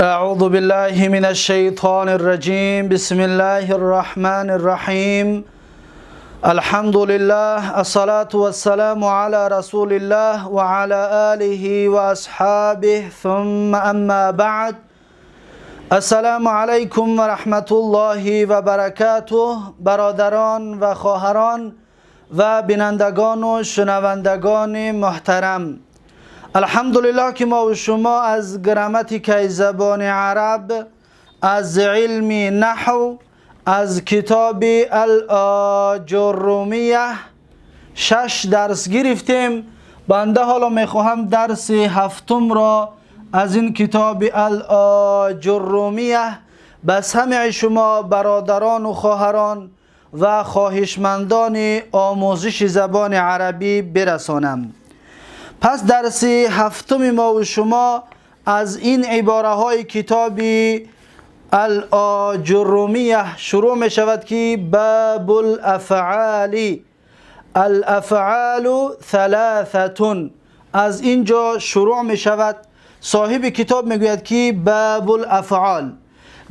أعوذ بالله من الشيطان الرجيم. بسم الله الرحمن الرحيم. الحمد لله، الصلاة والسلام على رسول الله وعلى آله وأصحابه، ثم أما بعد. السلام علیکم و رحمت الله و برکاته. برادران و خواهران و بینندگان و شنوندگان محترم، الحمدلله که ما و شما از گراماتیکای زبان عرب، از علم نحو، از کتاب الاجرومیه شش درس گرفتیم. بنده حالا میخواهم درس هفتم را از این کتاب الاجرومیه به سمع شما برادران و خواهران و خواهشمندان آموزش زبان عربی برسانم. پس درس هفتم ما و شما از این عباره های کتاب الاجرومیه شروع می شود که باب الافعال، الافعال ثلاثه. از اینجا شروع می شود. صاحب کتاب میگوید که باب الافعال،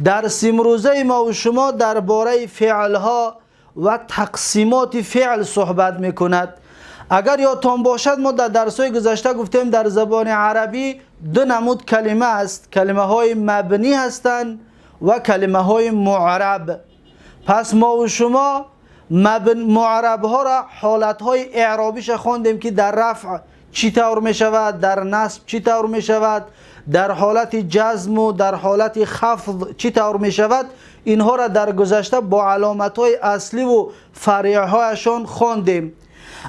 درس امروزه ما و شما درباره فعل ها و تقسیمات فعل صحبت میکند. اگر یادتان باشد، ما در درس‌های گذشته گفتیم در زبان عربی دو نمود کلمه است: کلمه های مبنی هستند و کلمه های معرب. پس ما و شما معرب ها را، حالت های اعرابیش خواندیم که در رفع چی طور می شود، در نصب چی طور می شود، در حالت جزم و در حالت خفض چی طور می شود. اینها را در گذشته با علامت های اصلی و فرعی هایشان خواندیم.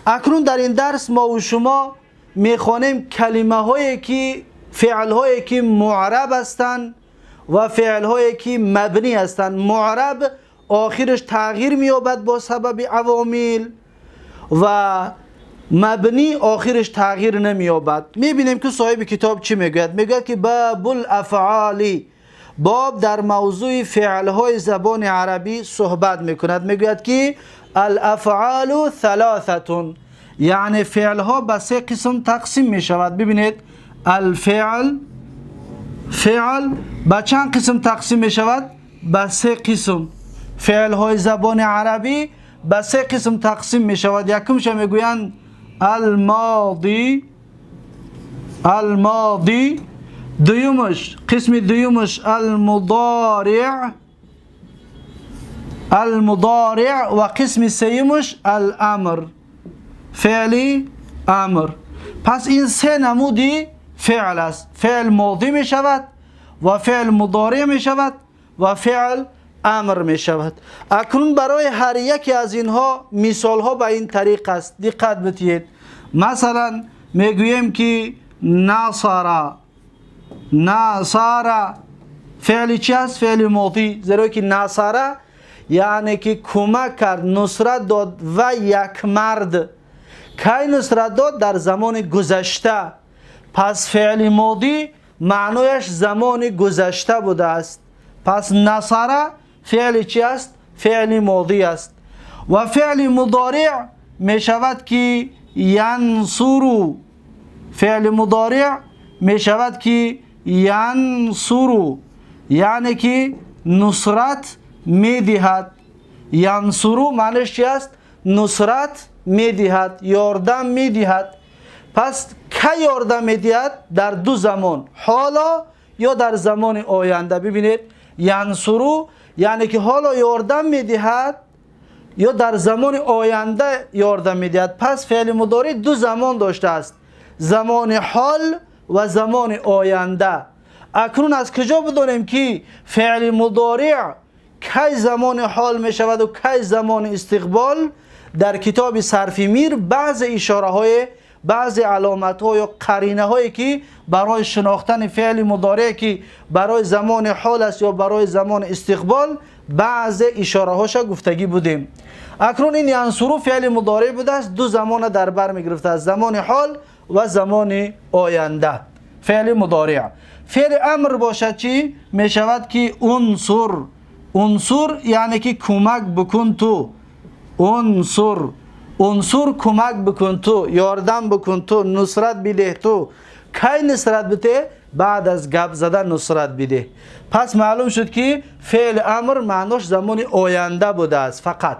اکنون در این درس ما و شما میخوانیم کلمه هایی که، فعل هایی که معرب هستند و فعل هایی که مبنی هستند. معرب آخرش تغییر مییابد با سبب عوامل و مبنی آخرش تغییر نمییابد. میبینیم که صاحب کتاب چی میگوید. میگوید که باب الافعال، باب در موضوع فعل های زبان عربی صحبت میکند. میگوید که الافعال ثلاثه، یعنی فعل ها به سه قسم تقسیم می شود. ببینید، الفعل، فعل به چند قسم تقسیم می شود؟ به سه قسم. فعل های زبان عربی به سه قسم تقسیم می شود. یکمش میگویند الماضی، الماضی. دویمش، قسم دویمش المضارع، المضارع. و قسم سیمش الامر، فعلی امر. پس این سه نمودی فعل است: فعل ماضی می شود و فعل مضارع می شود و فعل امر می شود. اکنون برای هر یکی از اینها مثال ها به این طریق است. دقت بتید. مثلا میگوییم که نصر. نصر فعل چی است؟ فعل ماضی. زیرا که نصر یعنی که کمک کرد، نصرت داد و یک مرد. کی نصرت داد؟ در زمان گذشته. پس فعل ماضی معنایش زمان گذشته بوده است. پس نصر فعل چی است؟ فعل ماضی است. و فعل مضارع می شود که ینصر. فعل مضارع می شود که ینصر، یعنی که نصرت میدهد. ینصر معنیش چی است؟ نصرت میدهد، یاردم میدهد. پس کی یاردم میدهد؟ در دو زمان، حالا یا در زمان آینده. ببینید، ینصر یعنی که حالا یاردم میدهد یا در زمان آینده یاردم میدهد. پس فعل مضارع دو زمان داشته است: زمان حال و زمان آینده. اکنون از کجا بدانیم که فعل مضارع کی زمان حال می شود و کی زمان استقبال؟ در کتاب صرفی میر بعض اشاره های، بعض علامت ها یا قرینه هایی که برای شناختن فعل مضارع که برای زمان حال است یا برای زمان استقبال، بعض اشاره هاش گفتگی بودیم. اکنون این ینصر فعل مضارع بوده است، دو زمان در بر می گرفته است: زمان حال و زمان آینده، فعل مضارع. فعل امر باشد چی؟ می شود که انصر. انصر یعنی که کمک بکن تو. انصر، انصر کمک بکن تو، یاردم بکن تو، نصرت بده تو. کی نصرت بده؟ بعد از گپ زدن نصرت بده. پس معلوم شد که فعل امر معناش زمان آینده بوده است، فقط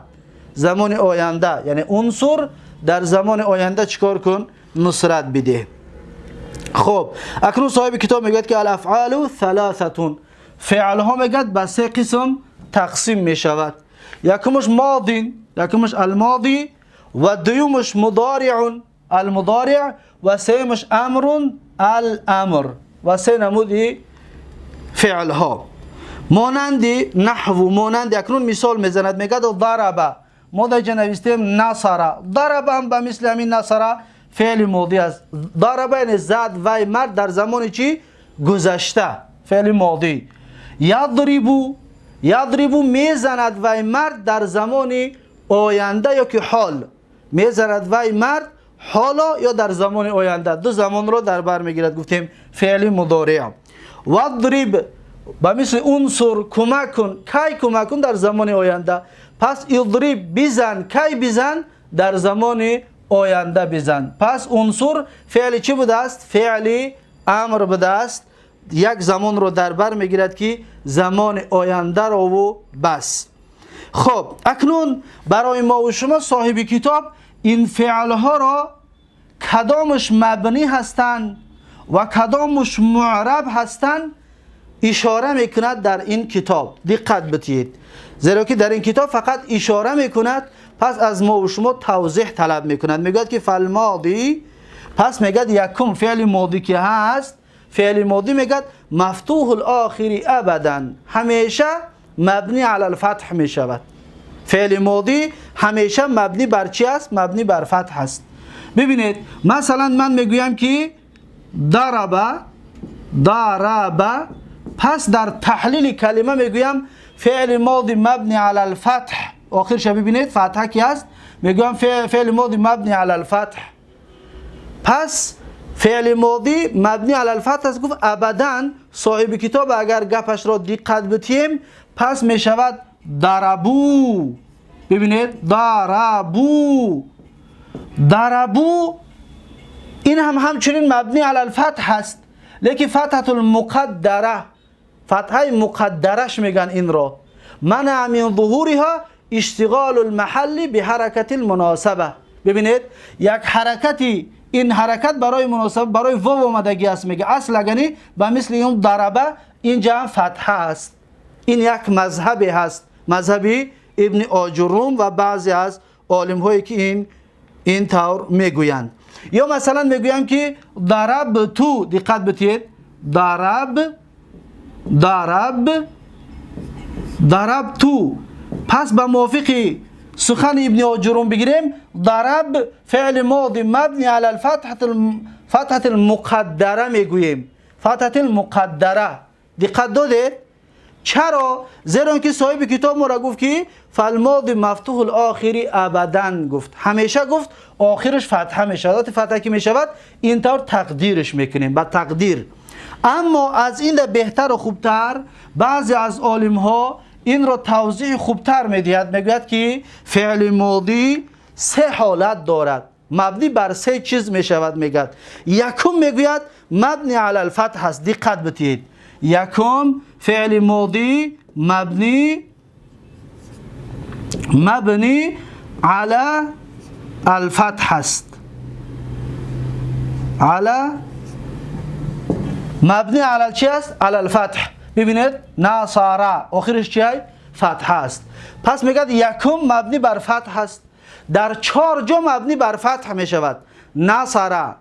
زمان آینده، یعنی عنصر در زمان آینده چیکار کن؟ نصرت بده. خب اکنون صاحب کتاب میگوید که الافعال ثلاثه، فعل ها میگد به سه قسم تقسیم میشود. یکمش ماضی، یکمش الماضی، و دومش مضارع المضارع، و سیمش امر الامر، و سه نمودی فعل ها. مانند نحو، مانند اکنون مثال میزند، میگد ضرب، ما در اینجا نوشتیم نصر، ضرب هم به مثل همین نصر فعل ماضی است. ضرب یعنی زد وی مرد در زمان چی؟ گذشته، فعل ماضی. یضرب، یضرب میزند وی مرد در زمان آینده یا که حال، میزند وی مرد حالا یا در زمان آینده، دو زمان رو در بر میگیرد، گفتیم فعل مضارع. واضرب به مثل عنصر کمک کن، کی کمک کن؟ در زمان آینده. پس اضرب بزن، کی بزن؟ در زمان آینده بزن. پس عنصر فعل چی بوده است؟ فعل امر بوده است. یک زمان رو در بر میگیرد که زمان آینده رو و بس. خب اکنون برای ما و شما صاحب کتاب این فعل ها را کدامش مبنی هستند و کدامش معرب هستند اشاره میکند در این کتاب. دقت بدهید، زیرا که در این کتاب فقط اشاره میکند، پس از ما و شما توضیح طلب میکند. میگوید که فالماضی، پس میگد یکم فعل ماضی که هست، فعل ماضی میگد مفتوح الاخر ابدا، همیشه مبنی علی الفتح میشود. فعل ماضی همیشه مبنی بر چی است؟ مبنی بر فتح است. ببینید مثلا من میگویم که ضرب، ضرب، پس در تحلیل کلمه میگویم فعل ماضی مبنی علی الفتح، آخرش ببینید فتحه کی است، میگویم فعل ماضی مبنی علی الفتح. پس فعل ماضی مبنی علی الفتح است. گفت ابدا صاحب کتاب اگر گپش را دقت بتیم پس میشود ضربو. ببینید ضربو، ضربو این هم همچنین مبنی علی الفتح هست، لیکن فتحة المقدره، فتحه مقدرش میگن این را. منع من ظهورها اشتغال المحل بحرکت المناسبه. ببینید یک حرکتی، این حرکت برای مناسبه، برای واو آمدگی است. میگه اصل اگنی به مثل این ضربه اینجا هم فتحه است. این یک مذهبی هست، مذهبی ابن آجروم و بعضی از عالم هایی که این طور میگویند. یا مثلا میگویم که ضرب تو، دقت بدید، ضرب، ضرب، ضرب تو. پس به موافق سخن ابن آجروم بگیریم ضرب فعل ماضی مبنی علی الفتحة، فتحة المقدره میگوییم، فتحة المقدره. دقت دادید؟ چرا؟ زیرا که صاحب کتاب ما را گفت که فالماضی مفتوح الاخر ابدا، گفت همیشه، گفت آخرش فتحه میشود. فتحه که میشود اینطور تقدیرش میکنیم با تقدیر. اما از این بهتر و خوبتر بعضی از عالم ها این را توضیح خوبتر میدهد، میگوید که فعل ماضی سه حالت دارد، مبنی بر سه چیز میشود. میگوید یکم میگوید مبنی علی الفتح است. دقت بدهید، یکم فعل ماضی مبنی علی الفتح است، علی مبنی علی چی است؟ علی الفتح. ببینید نصارا آخرش چیه؟ فتح است. پس میگه یکم مبنی بر فتح است، در چهار جا مبنی بر فتح میشود. نصارا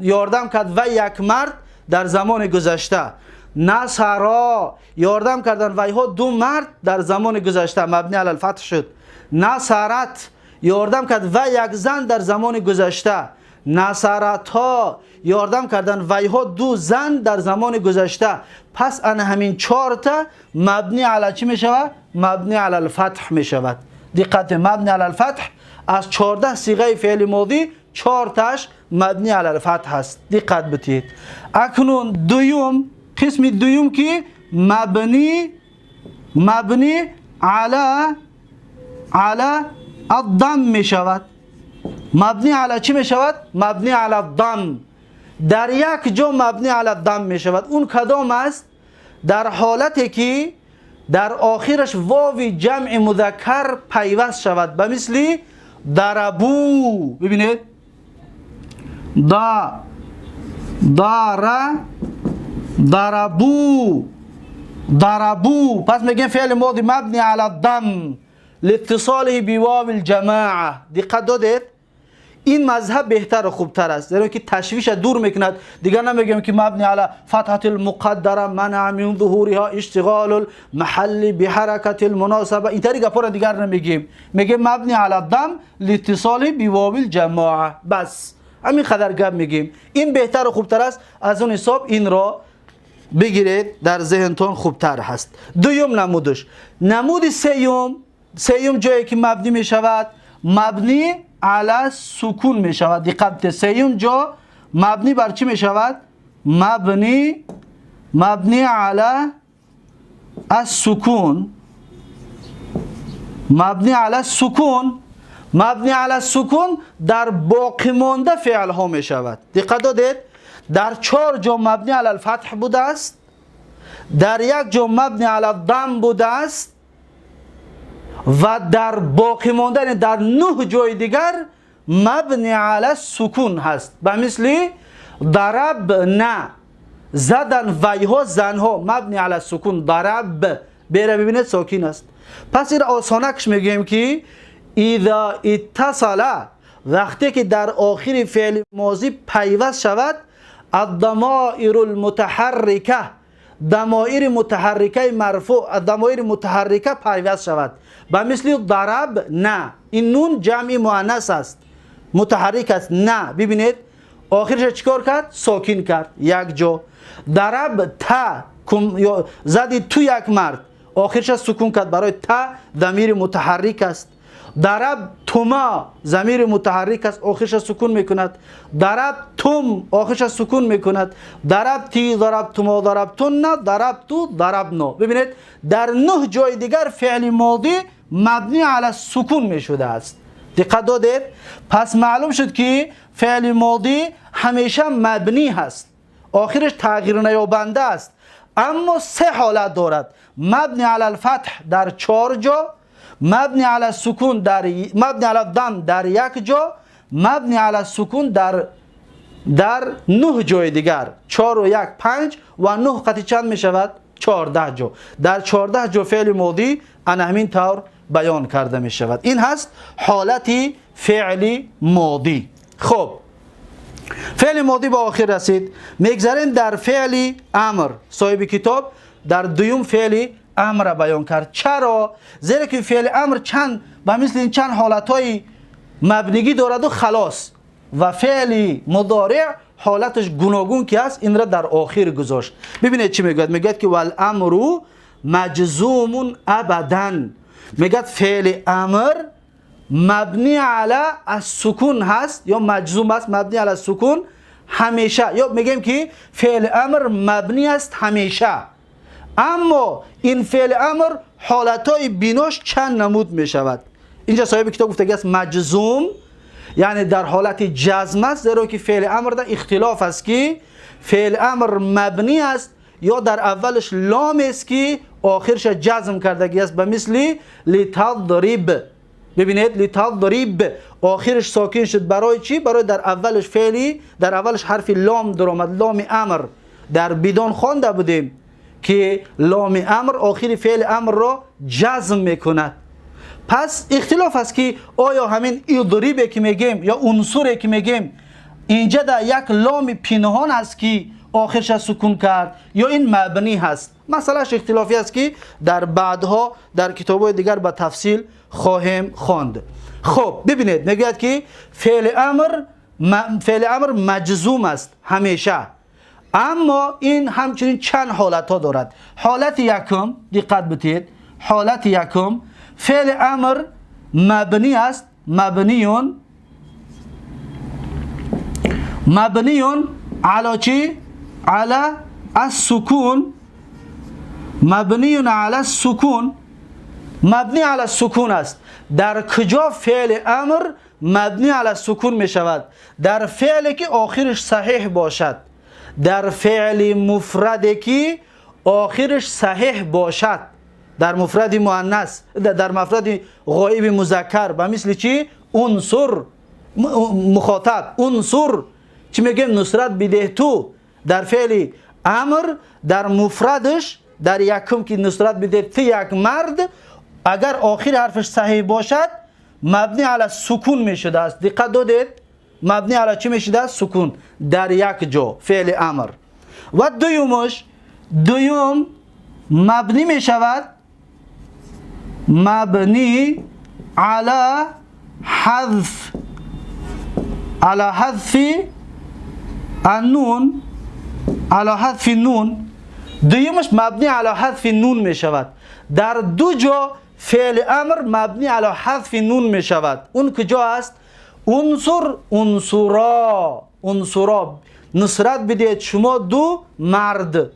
یاردم کرد و یک مرد در زمان گذشته، نصرا یاردم کردن و ها دو مرد در زمان گذشته مبنی علی الفتح شد، نصرت یاردم کرد و یک زن در زمان گذشته، نصرتا یاردم کردن و ها دو زن در زمان گذشته. پس ان همین چهار تا مبنی علی چی می شود؟ مبنی علی الفتح می شود. دقت، مبنی علی الفتح از 14 صیغه فعل ماضی 4 تاش مبنی علی الفتح است. دقت بدید. اکنون دوم، قسم دوم که مبنی علی الضم می شود. مبنی علی چی می شود؟ مبنی علی الضم. در یک جا مبنی علی دم می شود. اون کدام است؟ در حالتی که در آخرش واو جمع مذکر پیوست شود، به مثل ضربو. ببینید دا دار ضربو ضربو. پس میگیم فعل ماضی مبنی علی الضم لاتصاله بواو الجماعه. دقت دادید؟ این مذهب بهتر و خوبتر است، زیرا که تشویش دور میکند. دیگر نمیگیم که مبنی علی فتحة المقدره منع من ظهورها اشتغال المحل بحرکت المناسبه، این طریقه پر دیگر نمیگیم. میگیم مبنی علی الضم لاتصاله بواو الجماعه، بس همین قدر گپ میگیم. این بهتر و خوبتر است، از اون حساب این را بگیرید در ذهنتون خوبتر هست. دوم نمودش، نمود سیوم، سیوم جایی که مبنی میشود مبنی علی سکون میشود. دقت، سیوم جا مبنی بر چی میشود؟ مبنی علی السکون، مبنی علی السکون، مبنی علی السکون در باقی مانده فعل ها میشود. دقت دادید؟ در 4 جا مبنی علی الفتح بوده است، در یک جا مبنی علی الضم بوده است و در باقی مانده در 9 جای دیگر مبنی علی السکون هست. به مثل ضربنا، زدن ویها زنها، مبنی علی السکون. ضرب بره ببینید ساکین است. پس این آسانکش میگیم که اذا اتصل، وقتی که در آخر فعل ماضی پیوست شود الضمائر المتحرکه، ضمائر متحرکه مرفوع، الضمائر متحرکه پیوست شود. به مثل ضرب نه، این نون جمع مؤنث است، متحرک است. نه ببینید آخرش چیکار کرد؟ ساکن کرد یک جا. ضرب تا زدی تو یک مرد، آخرش سکون کرد، برای تا ضمیر متحرک است. ضرب توما ضمیر متحرک است، آخرش سکون میکند. ضرب توم آخرش سکون میکند. ضرب تی، ضرب توما، ضرب تون، ضرب تو، ضربنا. ببینید در 9 جای دیگر فعل ماضی مبنی علی السکون میشده است. دقت دادید؟ پس معلوم شد که فعل ماضی همیشه مبنی هست، آخرش تغییر نیابنده است، اما 3 حالت دارد: مبنی علی الفتح در 4 جا، مبنی علی السکون در مبنی علی الضم در یک جا، مبنی علی السکون در 9 جای دیگر. 4 و 1 5 و 9 قطعی چند می شود؟ 14 جا. در 14 جا فعل ماضی ان همین طور بیان کرده می شود. این هست حالت فعل ماضی. خب فعل ماضی به آخر رسید. میگذریم در فعل امر. صاحب کتاب در دوم فعل امر بیان کرد. چرا؟ زیرا که فعل امر چند به مثل این چند حالتهای مبنیگی دارد و خلاص، و فعل مضارع حالتش گوناگون که است این را در آخر گذاشت. ببینید چی میگوید؟ میگوید که والامر مجزوم ابدا. میگوید فعل امر مبنی علی السکون هست یا مجزوم است، مبنی علی السکون همیشه، یا میگیم که فعل امر مبنی است همیشه، اما این فعل امر حالتهای بیناش چند نمود می شود. اینجا صاحب کتاب گفته است مجزوم، یعنی در حالت جزم است، زیرا که فعل امر در اختلاف است که فعل امر مبنی است یا در اولش لام است که آخرش جزم کردگی است، به مثل لتضرب. ببینید لتضرب آخرش ساکن شد، برای چی؟ برای در اولش فعلی، در اولش حرف لام در آمد، لام امر. در بدان خوانده بودیم که لام امر آخر فعل امر را جزم میکند. پس اختلاف است که آیا همین اضرب که میگیم یا عنصری که میگیم اینجا در یک لام پنهان است که آخرش سکون کرد یا این مبنی هست. مسئلهش اختلافی است که در بعدها در کتاب‌های دیگر به تفصیل خواهیم خواند. خب ببینید میگوید که فعل امر مجزوم است همیشه، اما این همچنین چند حالت ها دارد. حالت یکم دقت بدید، حالت یکم فعل امر مبنی است، مبنیون علی چی؟ علی السکون، مبنی علی السکون، مبنی علی السکون است. در کجا فعل امر مبنی علی سکون می شود در فعلی که آخرش صحیح باشد، در فعل مفردی که آخرش صحیح باشد، در مفرد مؤنث، در مفرد غایب مذکر، به مثل چی؟ انصر، مخاطب انصر، چی میگیم؟ نصرت بده تو. در فعل امر در مفردش در یکم که نصرت بده تو یک مرد، اگر آخر حرفش صحیح باشد مبنی علی سکون میشده است. دقت دادید؟ مبنی علی چی میشده است؟ سکون در یک جا فعل امر. و دویمش، دویم مبنی میشود، مبنی علی حذف، علی حذف النون، علی حذف النون. دویمش مبنی علی حذف نون می شود. در دو جا فعل امر مبنی علی حذف نون می شود. اون کجا است؟ انصر، انصرا، انصرا، نصرت بدهید شما دو مرد،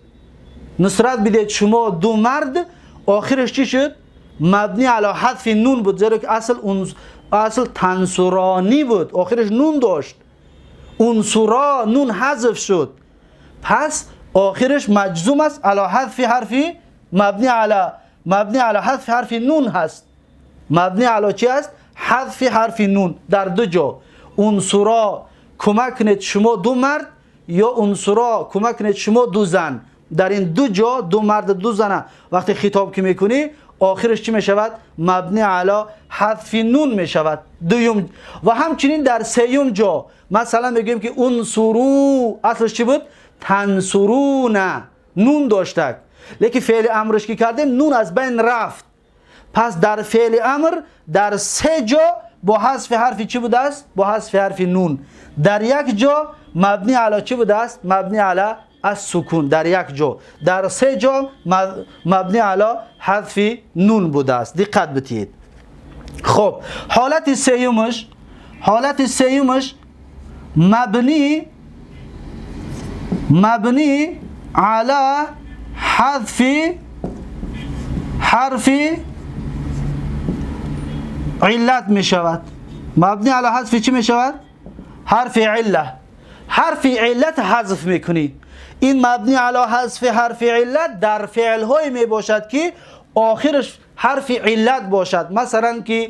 نصرت بدهید شما دو مرد. آخرش چی شد؟ مبنی علی حذف نون بود، زیرا که اصل تنصرانی بود، آخرش نون داشت. انصرا، نون حذف شد، پس آخرش مجزوم است علی حذف حرفی، مبنی علی حذف حرف نون هست. مبنی علی چی است؟ حذف حرف نون. در دو جا انصرا کمک کنید شما دو مرد، یا انصرا کمک کنید شما دو زن. در این دو جا دو مرد دو زنه وقتی خطاب که میکنی آخرش چی میشود؟ مبنی علی حذف نون میشود. دویم. و همچنین در سیوم جا مثلا میگیم که انصرو، اصلش چی بود؟ تنصرون، نون داشتک، لیکن فعل امرش که کردیم نون از بین رفت. پس در فعل امر در سه جا با حذف حرف چی بوده است؟ با حذف حرف نون. در یک جا مبنی علی چی بوده است؟ مبنی علی السکون. در یک جا، در سه جا مبنی علی حذف نون بوده است. دقت بتید. خب حالت سیومش، حالت سیومش مبنی علی حذف حرف علت می شود. مبنی علی حذف چی می شود؟ حرف عله. حرف علت حذف میکنی. این مبنی علی حذف حرف علت در فعل های می باشد که آخرش حرف علت باشد. مثلا که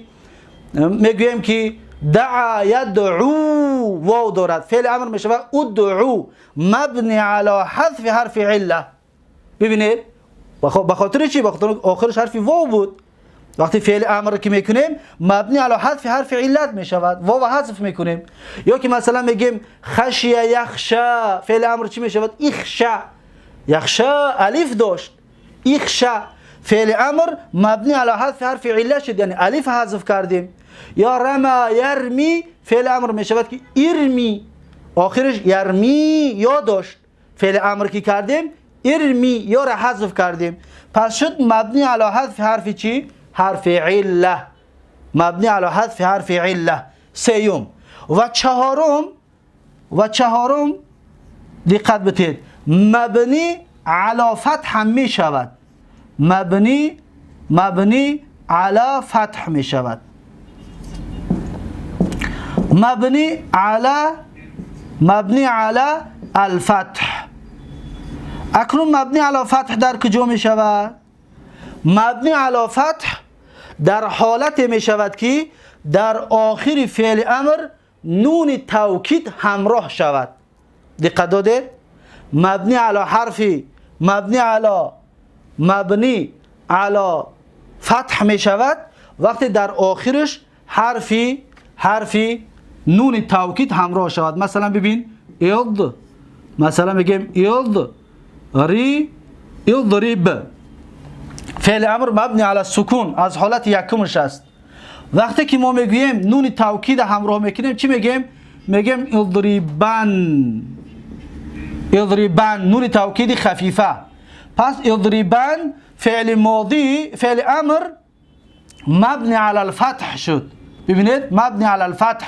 میگوییم که دعا یدعو، واو دارد، فعل امر می شود ادعو، مبنی علی حذف حرف عله. ببینید بخاطر چی؟ بخاطر آخرش حرف واو بود. وقتی فعل امر که میکنیم مبنی علی حذف حرف علت می شود، واو حذف میکنیم. یا که مثلا میگیم خشی یخشا، فعل امر چی می شود؟ اخشا، یخشا الف داشت، اخشا، فعل امر مبنی علی حذف حرف علت شد، یعنی الف حذف کردیم. یا رما یرمی، فعل امر می شود که ارمی، آخرش یرمی یا داشت، فعل امر که کردیم ارمی یا را حذف کردیم، پس شد مبنی علی حذف حرف چی؟ حرف عله. مبنی علی حذف حرف عله. سیوم. و چهارم، و چهارم دقت بتید، مبنی علی فتح می شود. مبنی علی فتح می شود. مبنی علی الفتح. اکنون مبنی علی فتح در کجا می شود؟ مبنی علی فتح در حالت می شود که در آخر فعل امر نون توکید همراه شود. دقت دادید؟ مبنی علی حرف، مبنی علی فتح می شود وقتی در آخرش حرف نون توکید همراه شود. مثلا ببین اض، مثلا میگیم اض ری، اضرب، فعل امر مبنی علی السکون از حالت یکمش است. وقتی که ما میگوییم نون توکید همراه میکنیم چی میگیم؟ میگیم اضربن، اضربن، نون توکید خفیفه. پس اضربن فعل ماضی، فعل امر مبنی علی الفتح شد. ببینید مبنی علی الفتح.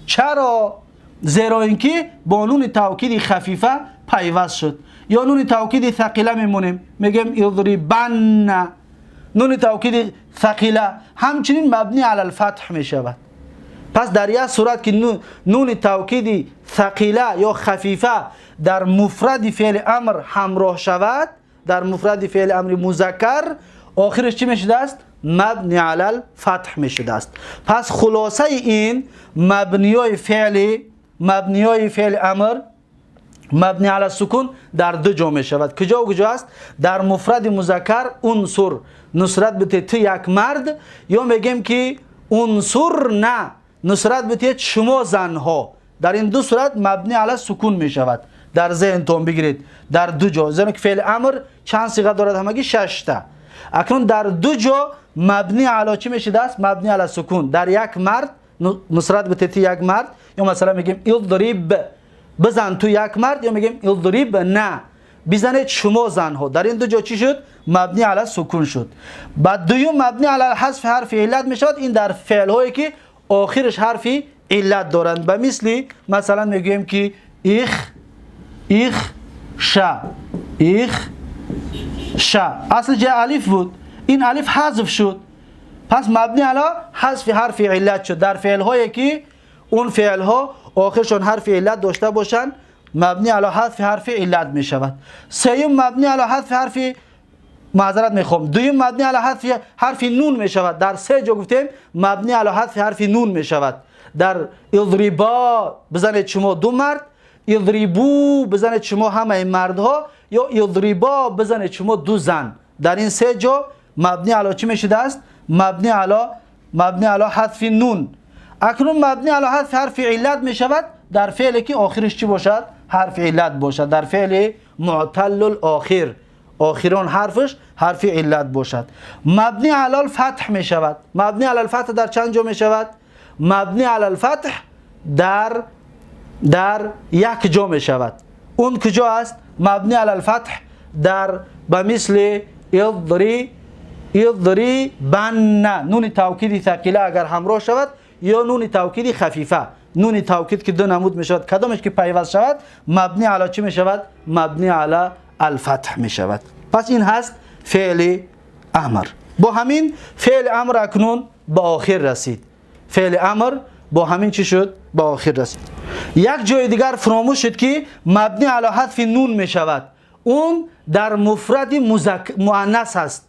چرا؟ زیرا اینکه با نون توکید خفیفه پیوست شد. یا نون توکید ثقیله میمونیم، میگیم اضربن، نون توکید ثقیله همچنین مبنی علی الفتح میشود. Пас дар як сурат ки нуни тавкиди сақила ё хафифа дар муфради феъли амр ҳамроҳ шавад, дар муфради феъли амри музаккар охираш чӣ мешудааст? Мабни алал фатҳ мешудааст. Пас хулосаи ин мабниёи феъли амр мабни ала сукун дар ду ҷо мешавад. Куҷо куҷо аст? Дар муфради музаккар унсур, нусрат бите ту як мард, ё мегем ки унсурна, нусрат битед шумо занҳо. Дар ин ду сурат мабни ала сукун мешавад. Дар зеҳнтон бигиред, дар ду ҷо, зеро ки феъли амр чанд сиға дорад? Ҳамагӣ шашта. Акнун дар ду ҷо мабни ало чӣ мешудааст? Мабни ала сукун. Дар як мард, нусрат битети як мард, ё масалан мегем идриб, бизан ту як мард, ё мегем идрибна, бизанед шумо занҳо. Дар ин ду ҷо чӣ шуд? Мабни ала сукун шуд. Баъд дуюм мабни ала ҳазфи ҳарфи иллат мешавад. Ин дар феълҳое ки охираш ҳарфи иллат доранд, ба мисли масалан мегӯем ки их ша, их ша. Асл ҷа алиф буд, ин алиф ҳазф шуд, пас мабни ала ҳазфи ҳарфи иллат шуд. Дар феълҳое ки он феълҳо охиршон ҳарфи иллат дошта бошанд, мабни ала ҳазфи ҳарфи иллат мешавад. Сеюм мабни ала ҳазфи ҳарфи, маъзарат мехоҳам, дуюм мабни ала ҳазфи ҳарфи нун мешавад. Дар се ҷо гуфтем мабни ала ҳазфи ҳарфи нун мешавад: дар идрибо, бизанед шумо ду мард, идрибу, бизанед шумо ҳамаи мардҳо, ё идрибо, бизанед шумо ду зан. Дар ин се ҷо мабни ало чӣ мешудааст? Мабни ало ҳазфи нун. Акнун мабни ало ҳазфи ҳарфи иллат мешавад дар феъле ки охираш чӣ бошад? Ҳарфи иллат бошад. Дар феъли муъталлул охир, охирон ҳарфаш ҳарфи иллат бошад, мабни алал фатҳ мешавад. Мабни алал фатҳ дар чанд ҷо мешавад? Мабни алал фатҳ дар як ҷо мешавад. Он куҷо аст? Мабни алал фатҳ дар ба мисли идрибанна, нуни тавкиди сақила агар ҳамроҳ шавад ё нуни тавкиди хафифа. Нуни тавкид ки ду намуд мешавад, кадомеш ки пайваст шавад, мабни ала чӣ мешавад? Мабни ала алфатҳ мешавад. Пас ин ҳаст феъли амр. Бо ҳамин феъли амр акнун ба охир расид. Феъли амр бо ҳамин чӣ шуд? Ба охир расид. Як ҷои дигар фуромӯш шуд ки мабни ала ҳазфи нун мешавад. Он дар муфради муаннас ҳаст: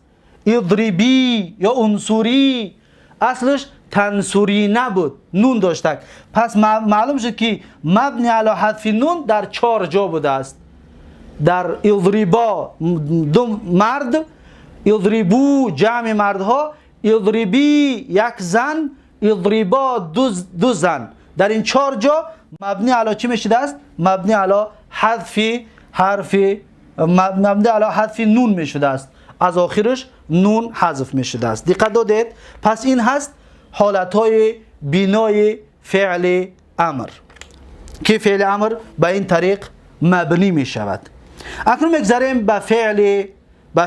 идрибӣ ё унсурӣ. Аслаш тансурина буд, нун доштак. Пас маълум шуд ки мабни ала ҳазфи нун дар чор ҷо будааст: дар идрибо, ду мард, идрибу, ҷамъи мардҳо, идрибӣ, як зан, идрибо, ду зан. Дар ин чор ҷо мабни ало чӣ мешудааст? Мабни ало ҳазфи ҳарфи, мабни ало ҳазфи нун мешудааст, аз охираш нун ҳазф мешудааст. Диққат додед? Пас ин ҳаст ҳолатҳои бинои феъли амр, ки феъли амр ба ин тариқ мабнӣ мешавад. Акнун мегзарем ба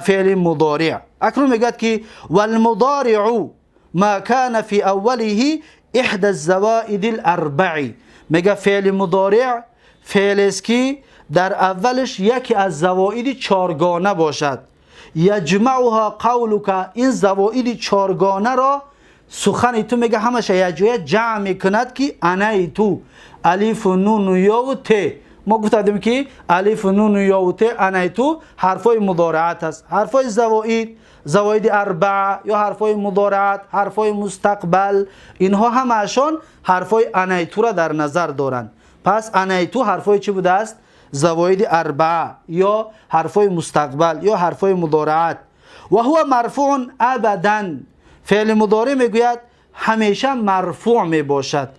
феъли мудориъ. Акнун мегӯяд ки валмудориъу ма кана фи аввалиҳи иҳда завоиди ларбаи. Мега феъли мудориъ феълест, ки дар аввалаш яке аз завоиди чоргона бошад. Яҷмауҳа қавлука, ин завоиди чоргонаро сухани ту мега ҳамаша якҷоя ҷамъ мекунад, ки анайту, алифу, нуну, ёву те. Мо гуфтадем, ки алифу, нуну, ёву те, анайту ҳарфҳои мудораат аст, ҳарфҳои завоид, завоиди арбаа ё ҳарфҳои мудораат, ҳарфҳои мустақбал. Инҳо ҳамаашон ҳарфҳои анайтура дар назар доранд. Пас анайту ҳарфҳои чӣ будааст? Завоиди арбаа ё ҳарфҳои мустақбал ё ҳарфҳои мудораат. Ва ҳува марфуун абадан. Феъли мудоре, мегӯяд, ҳамеша марфӯъ мебошад,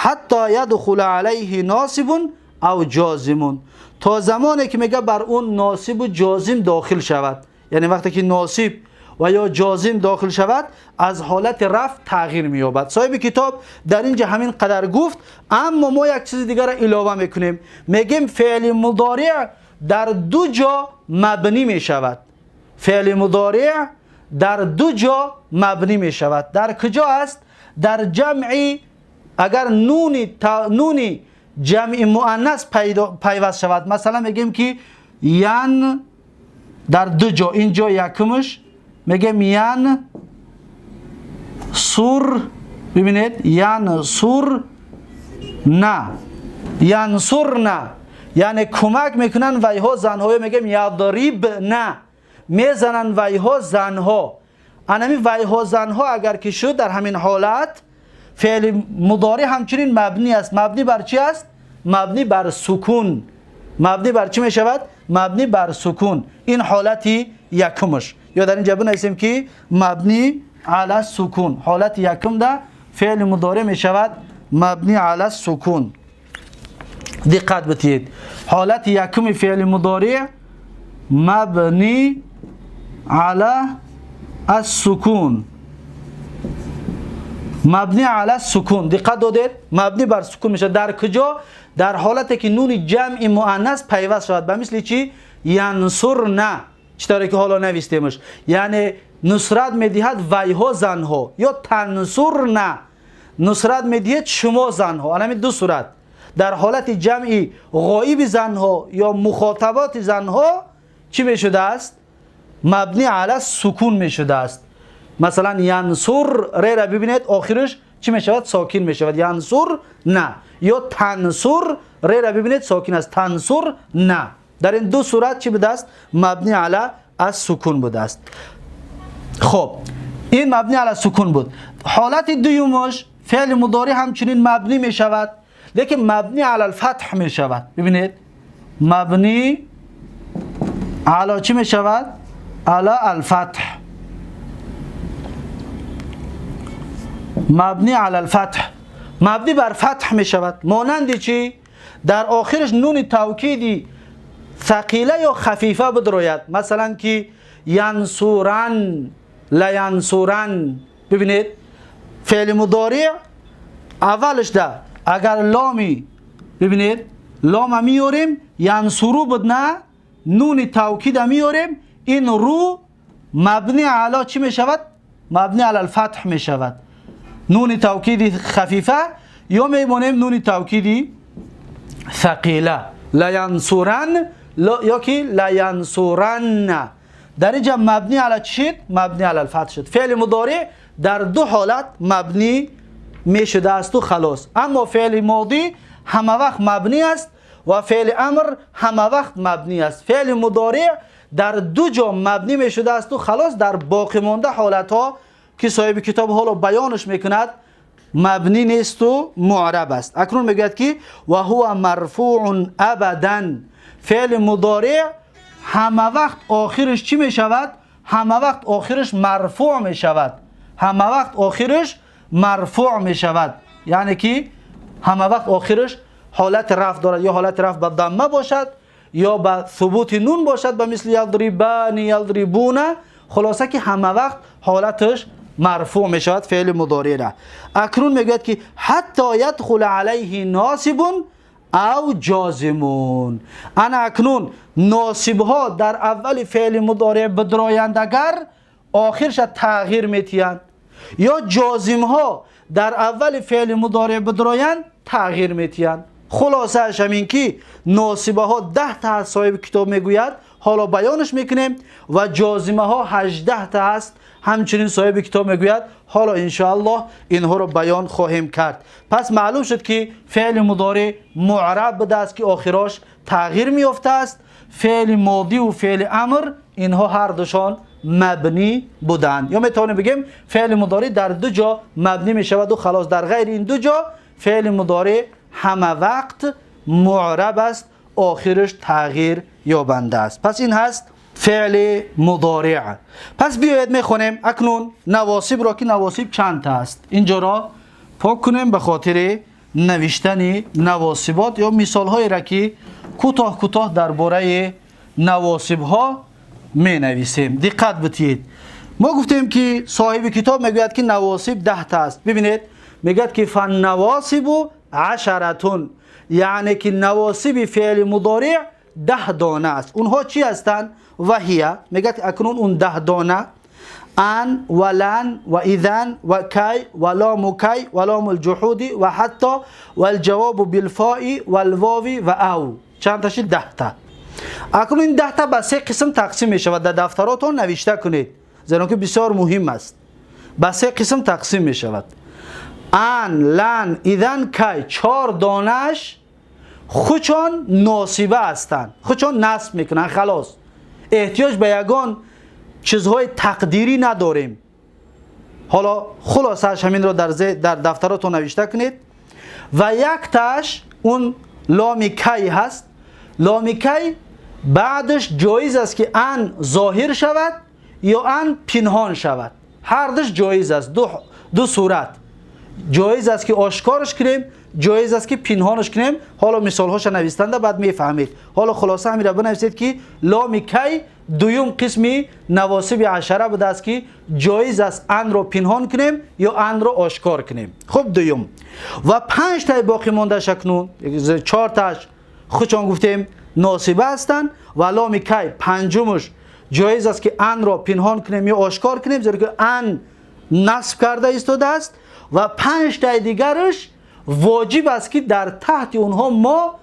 ҳатто ядхула алайҳи носибун ав ҷозимун, то замоне ки, мега, бар он носибу ҷозим дохил шавад. Яъне вақте ки носиб ва ё ҷозим дохил шавад, аз ҳолати рафъ тағйир меёбад. Соҳиби китоб дар ин ҷа ҳамин қадар гуфт, аммо мо як чизи дигарро илова мекунем. Мегем, феъли мудориъ дар ду ҷо мабнӣ мешавад. Феъли мудориъ дар ду ҷо мабнӣ мешавад. Дар куҷо аст? Дар ҷамъи, агар нуни ҷамъи муаннас пайваст шавад. Масалан, мегем ки ян, дар ду ҷо. Ин ҷо якумаш мегем ян сур ببینید ینصر نه، ینصرن یعنی کمک میکنن ویها زنها. میگیم یضرب نه، میزنن ویها زنها. انمی ویها زنها اگر که شد در همین حالت فعل مضارع همچنین مبنی است. مبنی بر چی است؟ مبنی بر سکون. مبنی بر چی میشود؟ مبنی بر سکون. این حالتی یکمش. یا در اینجا بنویسیم که مبنی علی سکون. حالت یکم ده فعل مضارع میشود مبنی علی سکون. دقت بتید، حالت یکم فعل مضارع مبنی علی السکون. مبنی علی السکون. دقت دادید؟ مبنی بر سکون میشه. در کجا؟ در حالتی که نون جمع مؤنث پیوست شود. به مثل چی؟ ینصرن، چطوری که حالا نویستیمش، یعنی نصرت میدهد ویها زنها، یا تنصرن نصرت میدهد شما زنها. همین دو صورت در حالت جمعی غایب زنها یا مخاطبات زنها چی میشده است؟ مبنی علی سکون میشده است. مثلا ینصر ر را ببینید آخرش چی میشود؟ ساکن میشود. ینصر نه، یا تنصر ر را ببینید ساکن است، تنصر نه. در این دو صورت چی بوده است؟ مبنی علی السکون بوده است. خب این مبنی علی السکون بود. حالت دومش فعل مضارع همچنین مبنی میشود، لیکن مبنی علی الفتح میشود. ببینید مبنی علی چی میشود؟ علی الفتح. مبنی علی الفتح، مبنی بر فتح میشود. مانند چی؟ در آخرش نون توکیدی ثقیله یا خفیفه بدروید. مثلا که ینصرن، لینصرن. ببینید فعل مضارع اولش ده اگر لامی، ببینید لام میوریم ینصرو بود نه، نون توکید میوریم، این رو مبنی علی چی میشود؟ مبنی علی الفتح میشود. نون توکید خفیفه یا میمونیم نون توکیدی ثقیله، لینصرن یا که لینصرن. در اینجا مبنی علی چی شد؟ مبنی علی الفتح شد. فعل مضارع در دو حالت مبنی میشده است و خلاص. اما فعل ماضی همه وقت مبنی است و فعل امر همه وقت مبنی است. فعل مضارع در دو جا مبنی میشده است و خلاص. در باقی مانده حالت ها که صاحب کتاب حالا بیانش میکند مبنی نیست و معرب است. اکنون میگوید که و هو مرفوع ابدا. فعل مضارع همه وقت آخرش چی میشود؟ همه وقت آخرش مرفوع میشود. همه وقت آخرش مرفوع میشود، یعنی که همه وقت آخرش حالت رفع دارد، یا حالت رفع به ضمه باشد یا به ثبوت نون باشد، به مثل یضربان یضربون. خلاصه که همه وقت حالتش مرفوع میشود فعل مضارع را. اکنون میگوید که حتی یدخل علیه ناصب او جازمون. انا اکنون ناصب ها در اول فعل مضارع بدرایند اگر آخرش تغییر میتیند، یا جازم ها در اول فعل مضارع بدرایند تغییر میتیند. خلاصه اش همین که ناصبه ها 10 تا صاحب کتاب میگوید، حالا بیانش میکنیم، و جازمه ها 18 تا است، همچنین صاحب کتاب میگوید، حالا انشاءالله اینها رو بیان خواهیم کرد. پس معلوم شد که فعل مضارع معرب بوده است که آخراش تغییر میافته است. فعل ماضی و فعل امر اینها هر دوشان مبنی بودند، یا میتونیم بگیم فعل مضارع در دو جا مبنی میشود و خلاص. در غیر این دو جا فعل مضارع همه وقت معرب است، آخرش تغییر یابنده است. پس این هست فعل مضارع. پس بیاید میخونیم اکنون نواصب را که نواصب چند تا است. اینجا را پاک کنیم به خاطر نوشتن نواصبات یا مثال هایی را که کوتاه کوتاه درباره نواصب ها می نویسیم. دقت بتید، ما گفتیم که صاحب کتاب میگوید که نواصب 10 تا است. ببینید میگوید که فالنواصب 10، یعنی که نواصب فعل مضارع 10 دانه است. اونها چی هستند؟ و هي، میگه اکنون اون 10 دانه ان و لن و اذن و کی و لام کی و لام الجحود و حتی و الجواب بالفاء و الواو و او. چند تا شد؟ 10 تا. اکنون این 10 تا به 3 قسم تقسیم می شود. در دفتراتون نوشته کنید، زیرا که بسیار مهم است. به 3 قسم تقسیم می شود. أن، لن، إذن، کی چهار دانش خودشان ناصبه هستند، خودشان نصب میکنن، خلاص احتیاج به یگان چیزهای تقدیری نداریم. حالا خلاصش همین رو در دفتراتون نوشته کنید. و یک تاش اون لام کی هست. لام کی بعدش جایز است که ان ظاهر شود یا ان پنهان شود، هر دوش جایز است. دو صورت جایز است که آشکارش کنیم، جایز است که پنهانش کنیم. حالا مثال هاش نویسنده بعد میفهمید. حالا خلاصه همین را بنویسید که لام کی دوم قسمی نواصب عشره بوده است که جایز است ان رو پنهان کنیم یا ان رو آشکار کنیم. خب دوم و پنج تای باقی مانده شکنون چهار تاش خودشان گفتیم ناصبه هستند و لام کی پنجمش جایز است که ان را پنهان کنیم یا آشکار کنیم، زیرا که ان نصب کرده ایستاده است. و پنج تای دیگرش واجب است که در تحت اونها ما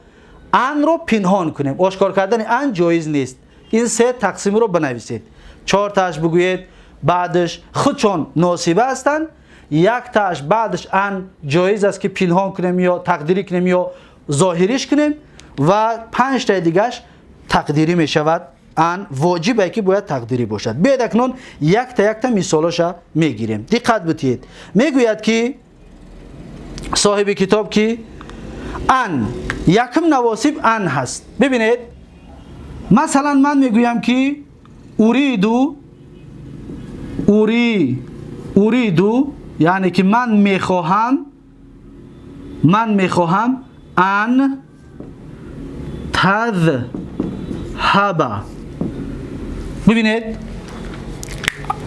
ان رو پنهان کنیم، آشکار کردن ان جایز نیست. این سه تقسیم رو بنویسید، چهار تاش بگویید بعدش خودشون ناصبه هستند، یک تاش بعدش ان جایز است که پنهان کنیم یا تقدیری کنیم یا ظاهریش کنیم و پنج تای دیگرش تقدیری می شود. ان واجبه که باید تقدیری باشد. بیاید اکنون یک تا یک تا مثالش میگیریم. دقت بتید. میگوید که صاحب کتاب که ان یکم نواصب ان هست. ببینید مثلا من میگویم که اریدو، اریدو یعنی که من میخواهم، من میخواهم ان تذهب. ببینید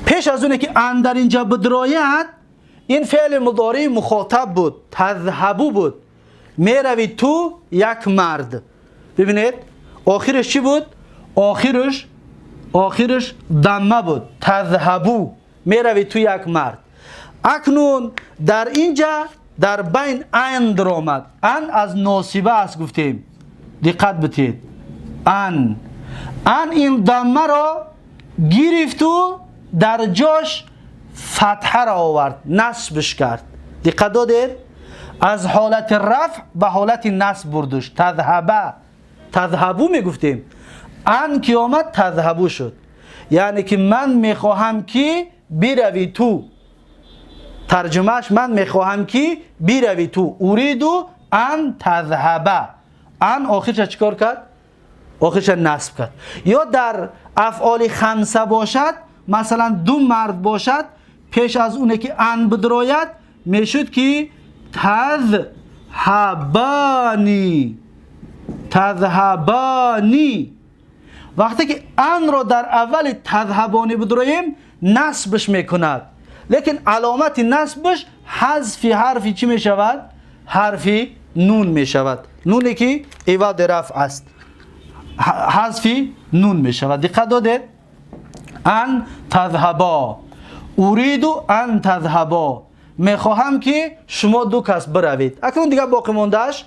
پیش از اونه که ان در اینجا بدراید این فعل مضارع مخاطب بود، تذهبو بود، میروی تو یک مرد. ببینید آخرش چی بود؟ آخرش ضمه بود، تذهبو، میروی تو یک مرد. اکنون در اینجا در بین ان در آمد. ان از ناصبه است گفتیم، دقت بتید. ان این ضمه را گرفت و در جاش فتحه را آورد، نصبش کرد. دقت دادید؟ از حالت رفع به حالت نصب بردش. تذهبه، تذهبو میگفتیم، ان که آمد تذهبو شد، یعنی که من میخواهم که بروی تو. ترجمهش من میخواهم که بروی تو، اریدو ان تذهبه. ان آخرش چیکار کرد؟ آخرش نصب کرد. یا در افعال خمسه باشد، مثلا دو مرد باشد، پیش از اونه که ان بدراید میشد که تذهبانی، تذهبانی. وقتی که ان را در اول تذهبانی بدرایم نصبش میکند، لیکن علامت نصبش حذف حرفی چی میشود؟ حرف نون میشود. نونی که عوض رفع است، حذف نون میشود. دقت دادید؟ ان تذهبا، اريد ان تذهبا، میخواهم که شما دو کس بروید. اکنون دیگه باقی ماندهش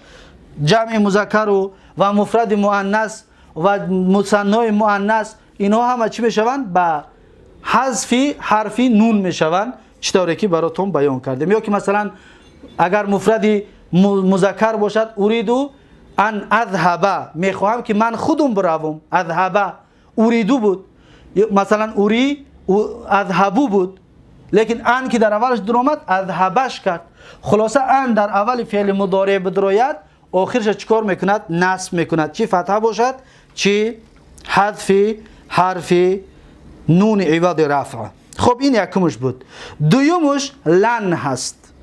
جمع مذکر و مفرد مؤنث و مثنای مؤنث، اینها همه چی میشوند؟ به حذف حرف نون میشوند، چطوری که براتون بیان کردیم. یا که مثلا اگر مفرد مذکر باشد، اريد ان اذهب، میخواهم که من خودم بروم. اذهب اریدو بود، مثلا اری اذهبو بود، لیکن ان که در اولش در آمد اذهبش کرد. خلاصه ان در اول فعل مضارع بدراید آخرش چیکار میکند؟ نصب میکند، چی فتحه باشد چی حذف حرف نون عوض رفع. خب این یکمش بود. دویمش لن هست.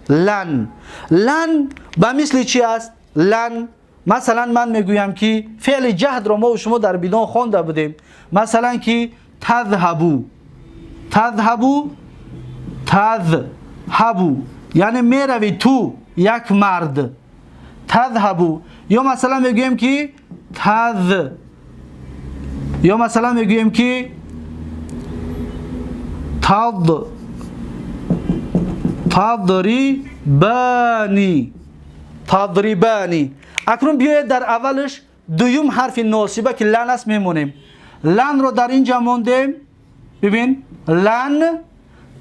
لن، لن به مثل چی است؟ لن مثلا من میگویم که فعل جهد را ما و شما در بدون خوانده بودیم، مثلا که تذهبو، تذهبو، تذهبو یعنی میروی تو یک مرد، تذهبو. یا مثلا میگویم که تذ، یا مثلا میگویم که تض، تضربانی، تضربانی. اکنون بیاید در اولش دویم حرف ناصبه که لن است میمونیم. لن رو در اینجا موندیم. ببین لن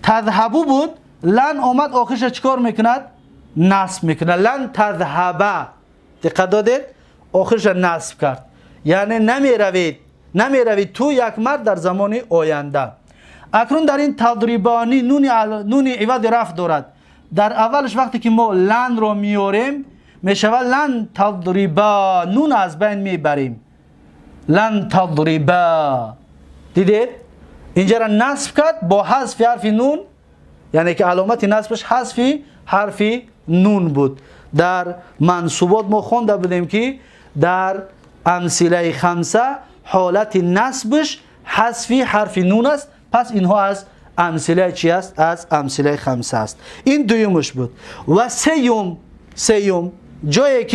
تذهبو بود، لن آمد آخرش چیکار میکند؟ نصب میکنه. لن تذهب، دقت دادید؟ آخرش نصب کرد، یعنی نمیروید، نمیروید تو یک مرد در زمان آینده. اکنون در این تضربانی نون عوض رفع دارد. در اولش وقتی که ما لن رو میاریم میشود لن تضربا، نون از بین میبریم، لن تضربا. دیدید؟ اینجا را نصب کرد با حذف حرف نون، یعنی که علامت نصبش حذف حرف نون بود. در منصوبات ما خونده بودیم که در امثله خمسه حالت نصبش حذف حرف نون است. پس اینها از امثله چی است؟ از امثله خمسه است. این دویمش بود. و سیوم جایی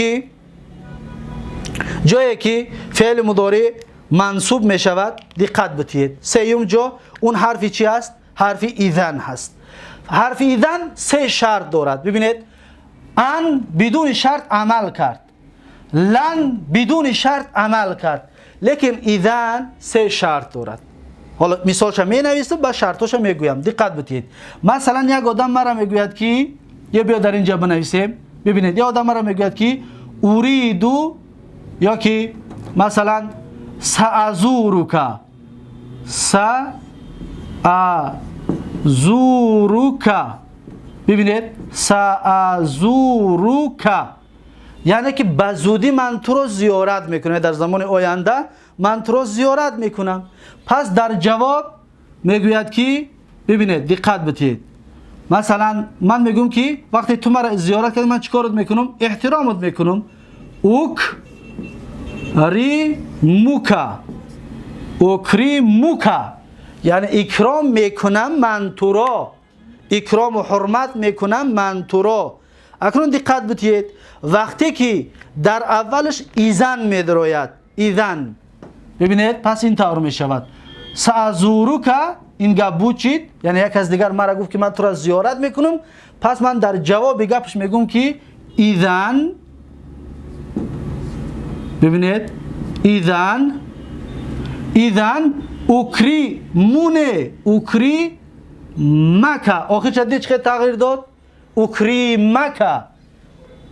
که فعل مضارع منصوب می شود دقت بدهید. سیوم جا اون حرف چی است؟ حرف اذن هست. حرف اذن سه شرط دارد. ببینید، ان بدون شرط عمل کرد، لن بدون شرط عمل کرد، لیکن اذن سه شرط دارد. حالا مثالش می نویسم با شرطش میگویم، دقت بدهید. مثلا یک آدم مرا میگوید که یا بیا در اینجا بنویسیم. ببینید، یه آدم مرا میگوید که اریدو، یا که مثلا سأزورک، سأزورک. ببینید، سأزورک یعنی که به زودی من تو رو زیارت میکنم، در زمان آینده من تو رو زیارت میکنم. پس در جواب میگوید که ببینید دقت بدهید، مثلا من میگم که وقتی تو مرا زیارت کردی من چیکارت میکنم؟ احترامت میکنم. اوک ری موکا، اوکری موکا یعنی اکرام میکنم من تو را، اکرام و حرمت میکنم من تو را. اکنون دقت بدهید، وقتی که در اولش ایزن میدروید، ایزن، ببینید پس این طور میشود. سأزورک، این گپ بود چید، یعنی یک از دیگر مرا گفت که من تو را زیارت میکنم. پس من در جواب گپش میگم که ایزن، ببینید ایزن، ایزن اوکری مونه، اوکری مکه. آخر چه چه تغییر داد؟ اوکری مکه،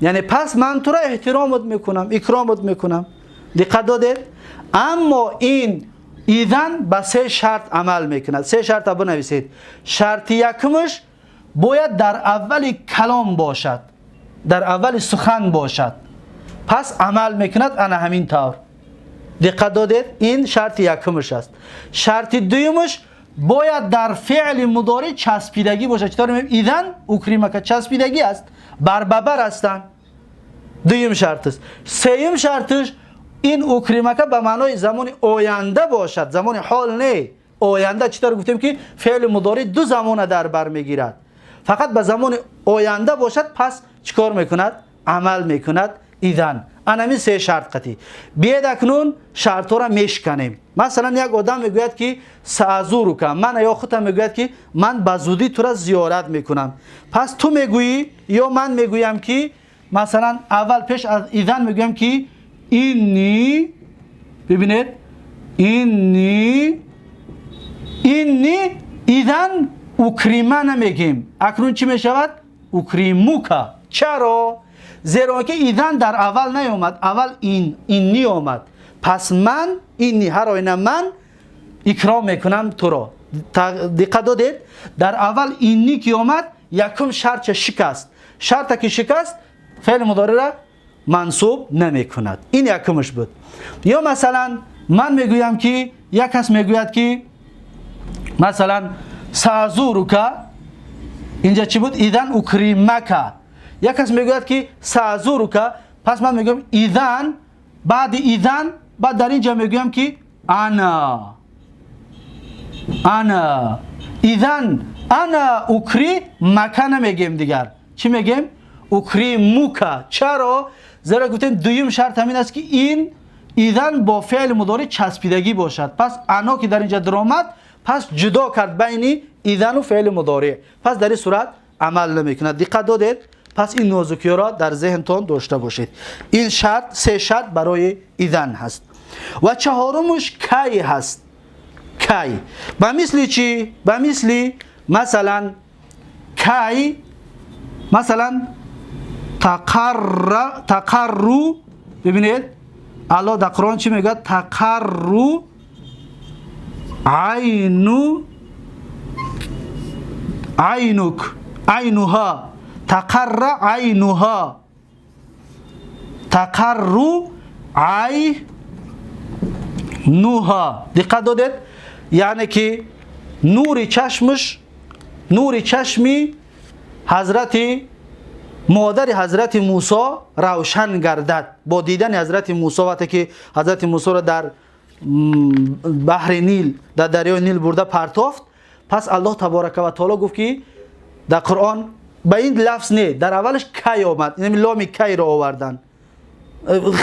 یعنی پس من تو را احترامت میکنم، اکرامت میکنم. دقت دادید؟ اما این ایذن به سه شرط عمل میکند. سه شرط بنویسید. شرط یکمش باید در اول کلام باشد، در اول سخن باشد، پس عمل میکند انا همین طور. دقت دادید؟ این شرط یکمش است. شرط دومش باید در فعل مضارع چسبیدگی باشد. چطور میگیم؟ ایذن اکریمک چسبیدگی است، بر ببر هستند. دوم شرط است. سوم شرطش این اکریمک به معنای زمان آینده باشد، زمان حال نه، آینده. چطور گفتیم که فعل مضارع دو زمان در بر میگیرد، فقط به زمان آینده باشد. پس چیکار میکند؟ عمل میکند ایذن. انمی سه شرط قطعی. بیاید اکنون شرط را میشکنیم. مثلا یک آدم میگوید که سأزورک، من یا خودم میگوید که من به زودی تو را زیارت میکنم. پس تو میگویی یا من میگویم که مثلا اول پیش از ایذن میگویم که اینی، ببینید اینی، اینی ایذن اکریمه نمیگیم. اکنون چی میشود؟ اکریموکا. چرا؟ زیرا که ایذن در اول نیامد، اول این اینی آمد. پس من اینی، هر آینه من اکرام میکنم تو را. دقت دادید؟ در اول اینی که آمد یکم شرط شکست، شرط که شکست فعل مضارع را منصوب نمی کند. این یکمش بود. یا مثلا من میگویم که یک کس میگوید که مثلا سأزورک، اینجا چی بود؟ ایذن اکریمک. یک کس میگوید که سأزورک، پس من میگم ایذن، بعد ایذن بعد در اینجا میگویم که انا، انا ایذن انا اکری مکه نمیگیم دیگر، چی میگیم؟ اکریموکا. چرا؟ زیرا گفتیم دویم شرط همین است که این ایذن با فعل مضارع چسبیدگی باشد. پس انا که در اینجا درآمد پس جدا کرد بین ایذن و فعل مضارع، پس در این صورت عمل نمیکند. دقت دادید؟ پس این نازکی را در ذهنتان داشته باشید. این شرط سه شرط برای ایذن هست. و چهارمش کی هست. کی به مثل چی؟ به مثل مثلا كي مثلا تقر تقر. ببینید، الله در قرآن چی میگه؟ تقر عين عينك عينها تقر عينها تقر عينها. دقت دادید؟ یعنی که نور چشمش، نور چشمی حضرت مادر حضرت موسی روشن گردد با دیدن حضرت موسی. وقتی که حضرت موسی را در بحر نیل، در دریای نیل برده پرتافت، پس الله تبارک و تعالی گفت که در قرآن به این لفظ نه، در اولش كي آمد. یعنی لام كي را آوردن،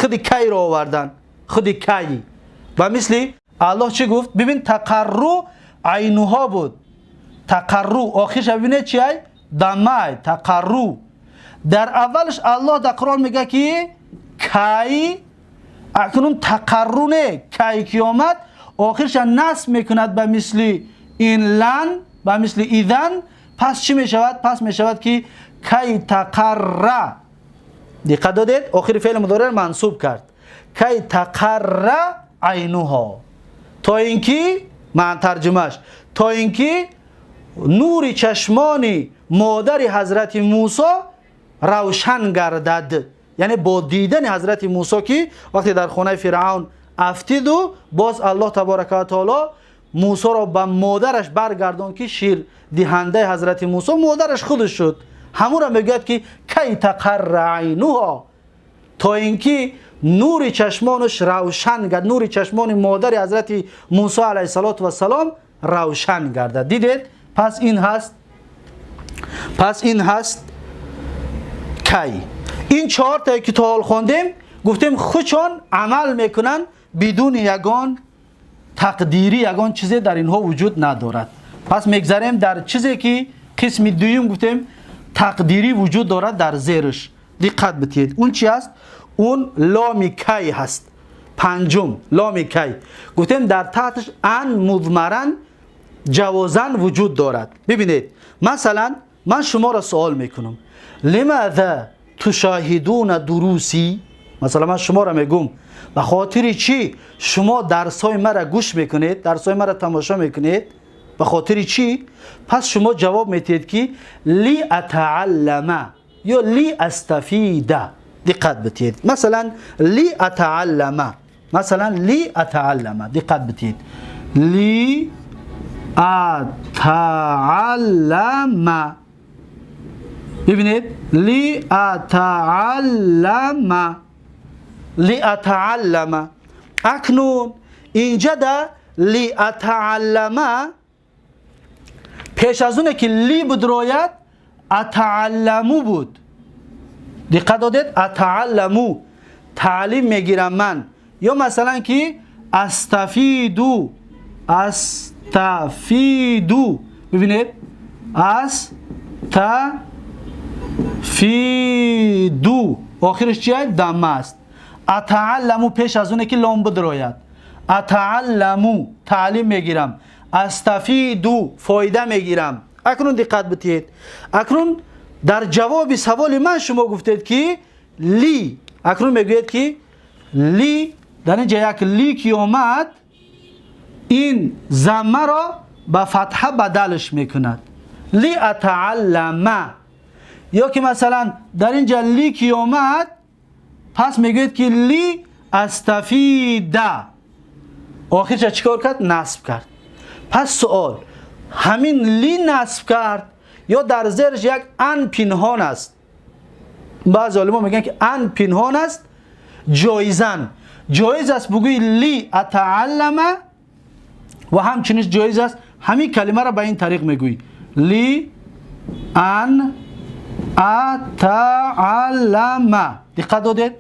خود كي را آوردن، خود كي. و مثلی الله چی گفت؟ ببین، تقر عينها بود. تقر آخرش ببینید چی؟ ضمه تقر. در اولش الله در قرآن میگه که كي. اکنون تقر نه، كي که آمد، آخرش نصب میکند به مثل این لن، به مثل إذن. پس چی میشود؟ پس میشود که كي تقر. دقت دادید؟ آخر فعل مضارع منصوب کرد. كي تقر عينها، تا اینکه من ترجمهش، تا اینکه نور چشمان مادر حضرت موسی روشن گردد. یعنی با دیدن حضرت موسی که وقتی در خانه فرعون افتید و باز الله تبارک و تعالی موسی را به مادرش برگردان که شیر دهنده حضرت موسی مادرش خودش شد. همون را میگوید که كي تقر عينها، تا اینکه نور چشمانش روشن گرد، نور چشمان مادر حضرت موسی علیه السلام روشن گردد. دیدید؟ پس این هست، پس این هست كي. این چهار تا که تا حال خواندیم، گفتیم خودشان عمل میکنن بدون یگان تقدیری، یگان چیزی در اینها وجود ندارد. پس میگذریم در چیزی که قسم دویم گفتیم تقدیری وجود دارد در زیرش. دقت بتید، اون چی است؟ اون لام كي هست. پنجم، لام كي. گفتیم در تحتش أن مضمرا جوازا وجود دارد. ببینید، مثلا من شما را سوال میکنم: لماذا تشاهدون دروسي؟ مثلا من شما را میگم به خاطر چی شما درس های مرا گوش میکنید، درس های مرا تماشا میکنید؟ به خاطر چی؟ پس شما جواب میتید که لأتعلم یا لأستفيد. دقت بتید، مثلا لأتعلم، مثلا لأتعلم. دقت بتید، لأتعلم. ببینید، لأتعلم، لأتعلم. اکنون اینجا در لأتعلم پیش از اونه که ل بدروید أتعلم بود. دقت دادید؟ أتعلم، تعلیم میگیرم من. یا مثلا که أستفيد، أستفيد. ببینید، أستفيد آخرش چیه؟ ضمه است. أتعلم پیش از اونه که لام بدروید أتعلم، تعلیم میگیرم. أستفيد، فایده میگیرم. اکنون دقت بتید، اکنون در جواب سوال من شما گفتید که ل. اکنون میگوید که ل. در اینجا یک ل که آمد، این ضمه را به فتحه بدلش میکند، لأتعلم. یا که مثلا در اینجا ل که آمد، پس میگوید که لأستفيد. آخرش چیکار کرد؟ نصب کرد. پس سوال: همین ل نصب کرد یا در زیرش یک أن پنهان است؟ بعض علما میگن که أن پنهان است. جایزا جایز است بگوی لأتعلم و همچنین جایز است همین کلمه را به این طریق میگویی لأن أتعلم. دقت دادید؟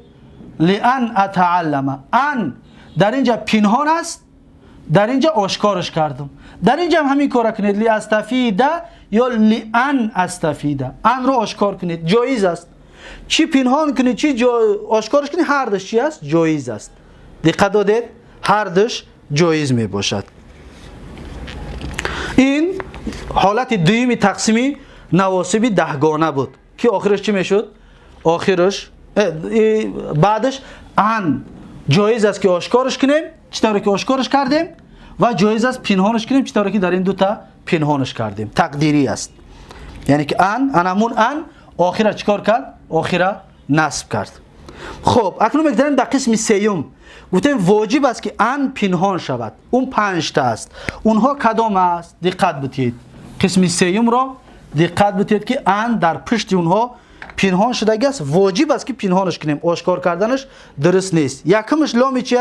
لأن أتعلم. أن در اینجا پنهان است، در اینجا آشکارش کردم. در اینجا هم همین کار کنید، لأستفيد یا لأن أستفيد. أن رو آشکار کنید، جایز است. چی پنهان کنید، چی آشکارش کنید، هر دوش چی است؟ جایز است. دقت دادید؟ هر دوش جایز می باشد. این حالت دویمی تقسیمی навосиби даҳгона буд, ки охираш чӣ мешуд? Охираш баъдаш ан ҷоиз аст, ки ошкораш кунем, чӣ тавре ки ошкораш кардем, ва ҷоиз аст пинҳонаш кунем, чӣ тавре ки дар ин дута пинҳонаш кардем. Тақдирӣ аст, яъне ки ан анамун ан охира чӣ кор кард? Охира насб кард. Хуб, акнун мегузарем дар қисми сеюм. Гуфтем, воҷиб аст, ки ан пинҳон шавад. Он панҷта аст. Онҳо кадом аст? Диққат битиҳед, қисми сеюмро диққат битиҳед, ки ан дар пушти онҳо пинҳон шудагӣ аст. Воҷиб аст, ки пинҳонаш кунем, ошкор карданаш дуруст нест. Якумаш ломи чи?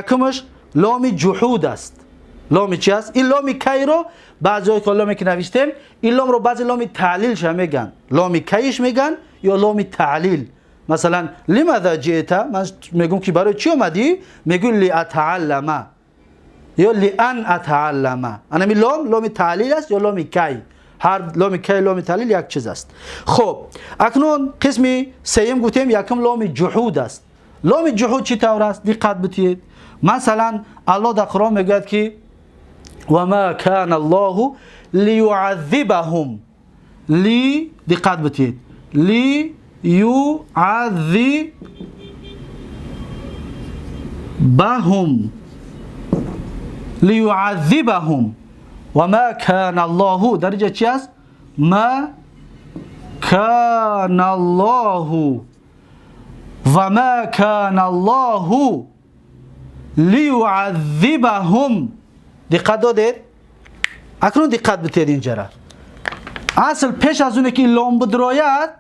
Якумаш ломи ҷуҳуд аст. Ломи чи аст? Ин ломи кайро баъзеҳое ки ломе ки навиштем, ин ломро баъзе ломи таълилша меган, ломи кайш меган ё ломи таълил. Масалан, لماذا جئت, ман мегӯм, ки барои чӣ омадӣ? Мегӯ لأتعلم ё لأن أتعلم. Анами лом ломи таълил аст ё ломи кай. Ҳар ломи кай, ломи таълил як чиз аст. Хуб, акнун қисми сеюм гуфтем, якум ломи ҷуҳуд аст. Ломи ҷуҳуд чӣ тавр аст? Диққат битиҳед. Масалан, Аллоҳ дар Қуръон мегӯяд, ки وما كان الله ليعذبهم. ли, диққат битиҳед, ليعذبهم، ليعذبهم. وما كان الله дар инҷа чи аст? ما كان الله، وما كان الله ليعذبهم. Диққат додед? Акнун диққат битед инҷара. Асл пеш аз оне ки лом бидрояд,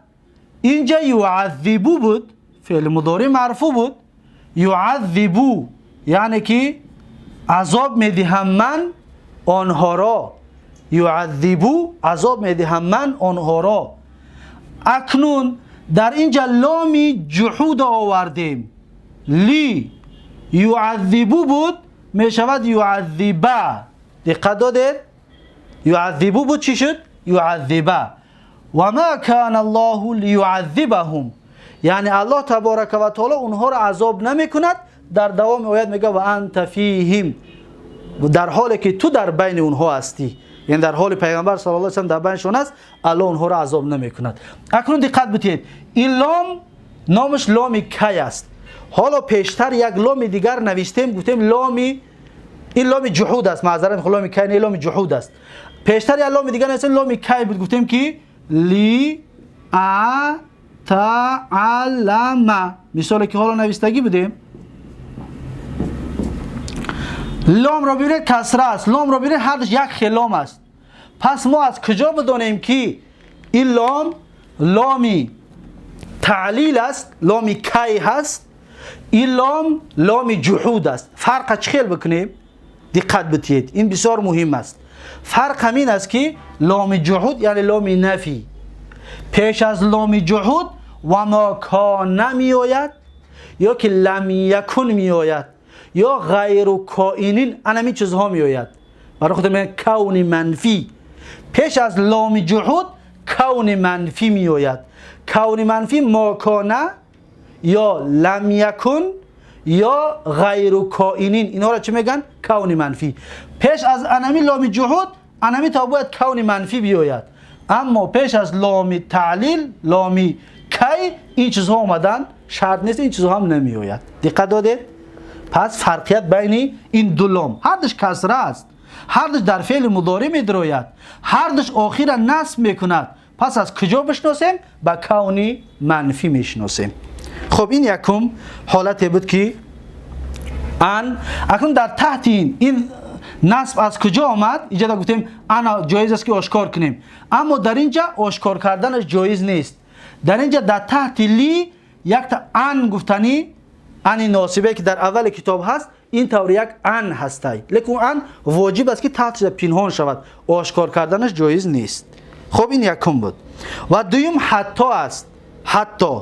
инҷа يعذب буд, феъли мудори марфӯъ буд. يعذب, яъне ки азоб медиҳам ман онҳоро. يعذب, азоб медиҳам ман онҳоро. Акнун дар инҷа ломи ҷуҳуд овардем. ليعذب буд, мешавад يعذب. Диққат додед? يعذب буд, чӣ шуд? يعذب. وما كان الله ليعذبهم, яъне Аллоҳ تبارك وتعالى онҳоро азоб намекунад. Дар давоми оят мега: وأنت فيهم, дар ҳоле ки ту дар байни онҳо ҳастӣ, яъне дар ҳоли пайғамбар صلى الله وسلم дар байнишон аст, Аллоҳ онҳоро азоб намекунад. Акнун диққат битиҳед, ин лом номаш ломи кай аст. Ҳоло пештар як ломи дигар навиштем, гуфтем ломи, ин ломи ҷуҳуд аст, маъзарат, ломи кай не, ломи ҷуҳуд аст. Пештар як ломи дигар навиштем, ломи кай буд. Гуфтем, ки لأتعلم, мисоле ки ҳоло навистагӣ будем. Ломро бибинед, касра аст. Ломро бибинед, ҳардуш як хел лом аст. Пас мо аз куҷо бидонем, ки ин лом ломи таълил аст, ломи кай ҳаст, ин лом ломи ҷуҳуд аст? Фарқа чӣ хел бикунем? Диққат битиҳед, ин бисёр муҳим аст. Фарқ ҳамин аст, ки ломи ҷуҳуд, яъне ломи нафӣ, пеш аз ломи ҷуҳуд وما كان меояд ё ки لم يكن меояд ё غير كائن, анамин чизҳо меояд. Барои худ мегӯянд кавни манфӣ. Пеш аз ломи ҷуҳуд кавни манфӣ меояд. Кавни манфӣ ما كان ё لم يكن ё غير كائن. Инҳоро чӣ мегӯянд? Кавни манфӣ. Пеш аз анами ломи ҷуҳуд анами то бояд кавни манфӣ биёяд. Аммо пеш аз ломи таълил, ломи кай ин чизҳо омадан шарт нест, ин чизҳо ҳам намеояд. Диққат додед? Пас фарқият байни ин ду лом: ҳардуш касра аст, ҳардуш дар феъли мудорӣ медирояд, ҳардуш охира насб мекунад. Пас аз куҷо бишносем? Ба кавни манфӣ мешиносем. Хуб, ин якум ҳолате буд, ки ан акнун дар таҳти ин насб аз куҷо омад. Инҷа гуфтем, ана ҷоиз аст, ки ошкор кунем, аммо дар инҷа ошкор карданаш ҷоиз нест. Дар инҷа дар таҳти ли якта ан гуфтанӣ, ани носибе, ки дар аввали китоб ҳаст, ин тавр як ан ҳастай, лекин ан воҷиб аст, ки таҳтиша пинҳон шавад, ошкор карданаш ҷоиз нест. Хуб, ин якум буд. Ва дуюм حتى аст. حتى,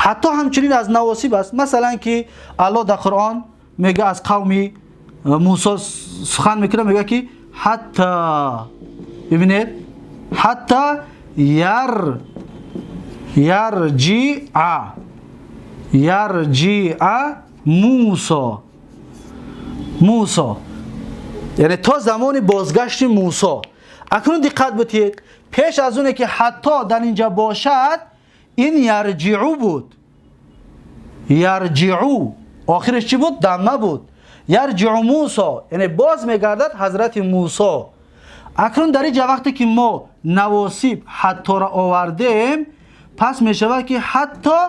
حتى ҳамчунин аз навосиб аст. Масалан, ки Аллоҳ дар Қуръон мега, аз қавми Мусо сухан мекунад, мега, ки حتى, бибинед, حتى يرجع موسى. Мусо, яъне то замони бозгашти Мусо. Акнун диққат бутед, пеш аз оне ки ҳатто дар инҷа бошад, ин ярҷиу буд. Ярҷиу охираш чӣ буд? Дамма буд. Ярҷиу Мусо, яъне боз мегардад ҳазрати Мусо. Акнун дар инҷа вақте ки мо навосиб ҳаттора овардем, пас мешавад ки ҳатто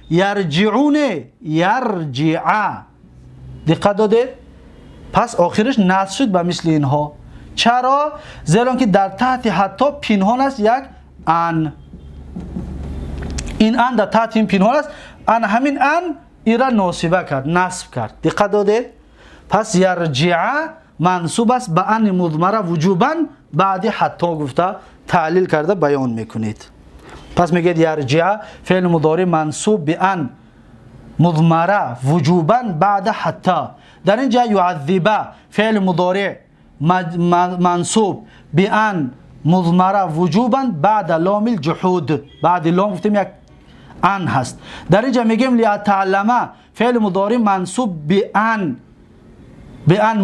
ярҷиу не, ярҷиа. Диққат додед? Пас охираш насб шуд ба мисли инҳо. Чаро? Зеро ки дар таҳти ҳатто пинҳон аст як ан. Ин ан дар таҳти ин пинҳон аст. Ан, ҳамин ан ира носиба кард, насб кард. Диққат додед? Пас ярҷиа мансуб аст ба ани музмара вуҷубан баъди ҳатто гуфта, таълил карда баён мекунед. Пас мегӯяд: ярҷиа феъли мудори мансуб би ан музмара вуҷубан баъда ҳатто. Дар ин ҷа юаззиба феъли мудори мансуб би ан музмара вуҷубан баъда ломил ҷуҳуд. Баъди лом гуфтем, як ан ҳаст. Дар ин ҷа мегӯем: лиятаълама феъли мудори мансуб би ан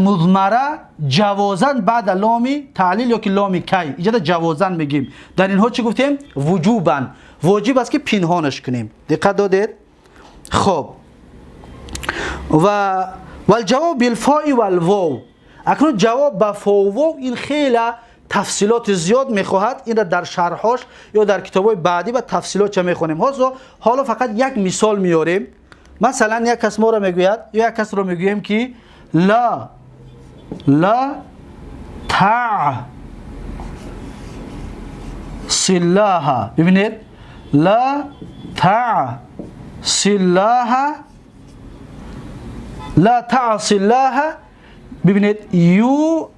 музмара ҷавозан баъда ломи таълил ё ки ломи кай. Иҷода ҷавозан мегӯем. Дар инҳо чӣ гуфтем? Вуҷубан воҷиб аст, ки пинҳонаш кунем. Диққат додед? Хоб, ва валҷавоб билфои валвов. Акнун ҷавоб ба фоу, вов, ин хела тафсилоти зиёд мехоҳад. Инра дар шарҳош ё дар китобҳои баъдӣ ба тафсилотча мехонем. Ҳозо ҳоло фақат як мисол меорем. Масалан, як кас моро мегӯяд ё як касро мегӯем, ки ла таъсиллаҳа. Бибинед, ла таъсиллаҳа, ла таъсиллаҳа. Бибинед, юаззибука,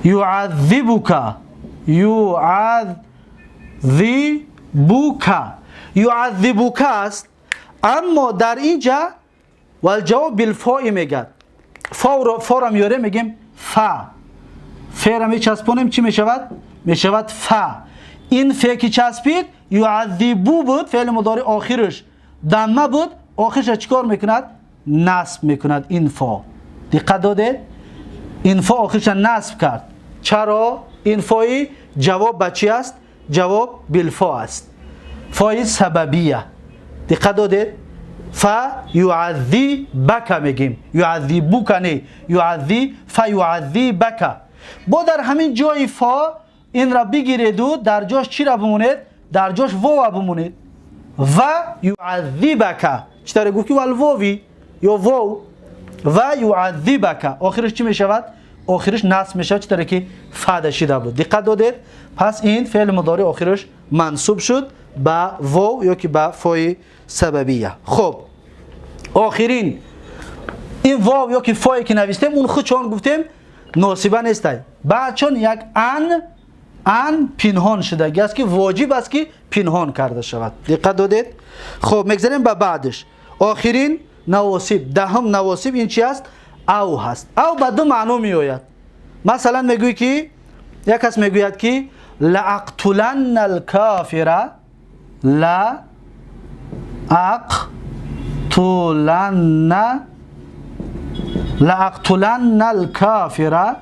юаззибука, юаззибука, юаззибука аст. Аммо дар ин ҷа валҷавоб билфои мегӯяд. Фора меорем, мегӯем фа. Фера мечаспонем, чӣ мешавад? Мешавад фа. Ин фе ки часпид, юаззибу буд феъли мудори, охираш дамма буд. Охирша чӣ кор мекунад? Насб мекунад ин фо. Диққат додед? Ин фо охирша насб кард. Чаро? Ин фои ҷавоб ба чӣ аст? Ҷавоб билфо аст, фои сабабия. Диққат додед? Фа юаззибака мегӯем, юаззибука не, юаззи, фа юаззибака. Бо дар ҳамин ҷои фо инра бигиреду дар ҷош чира бимонед? Дар ҷош вова бимонед. Ва юаззибака. Чӣ таре гуфт, ки валвови ё вов ва юаззибака. Охираш чӣ мешавад? Охираш насб мешавад, чӣ таре ки фада шида буд. Диққат додед? Пас ин феъли мудори охираш мансуб шуд ба вов ё ки ба фои сабабия. Хуб, охирин ин вов ё ки фое ки навистем, он худ чон гуфтем, носиба нестай. Баъд чон як ан пинҳон шудагӣ аст, ки воҷиб аст, ки пинҳон карда шавад. Диққат додед? Хуб, мегзарем ба баъдиш. Охирин навосиб, даҳум навосиб, ин чи аст? Ав ҳаст. Ав ба ду маъно меояд. Масалан, мегӯй, ки як кас мегӯяд, ки лаақтуланна алкофира, ла ақтуланна, лаақтуланна алкофира,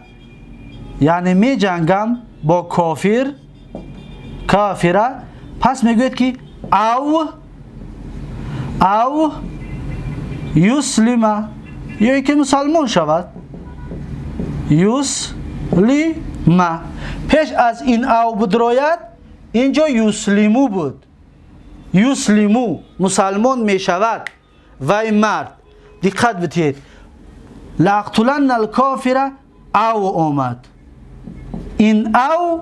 яъне меҷангам бо кофир, кофира. Пас мегӯяд, ки ав юслима, ё ки мусалмон шавад. Юслима. Пеш аз ин ав будрояд, инҷо юслиму буд. Юслиму, мусалмон мешавад вай мард. Диққат бидиҳед, лаақтуланна алкофира, ав омад. Ин ав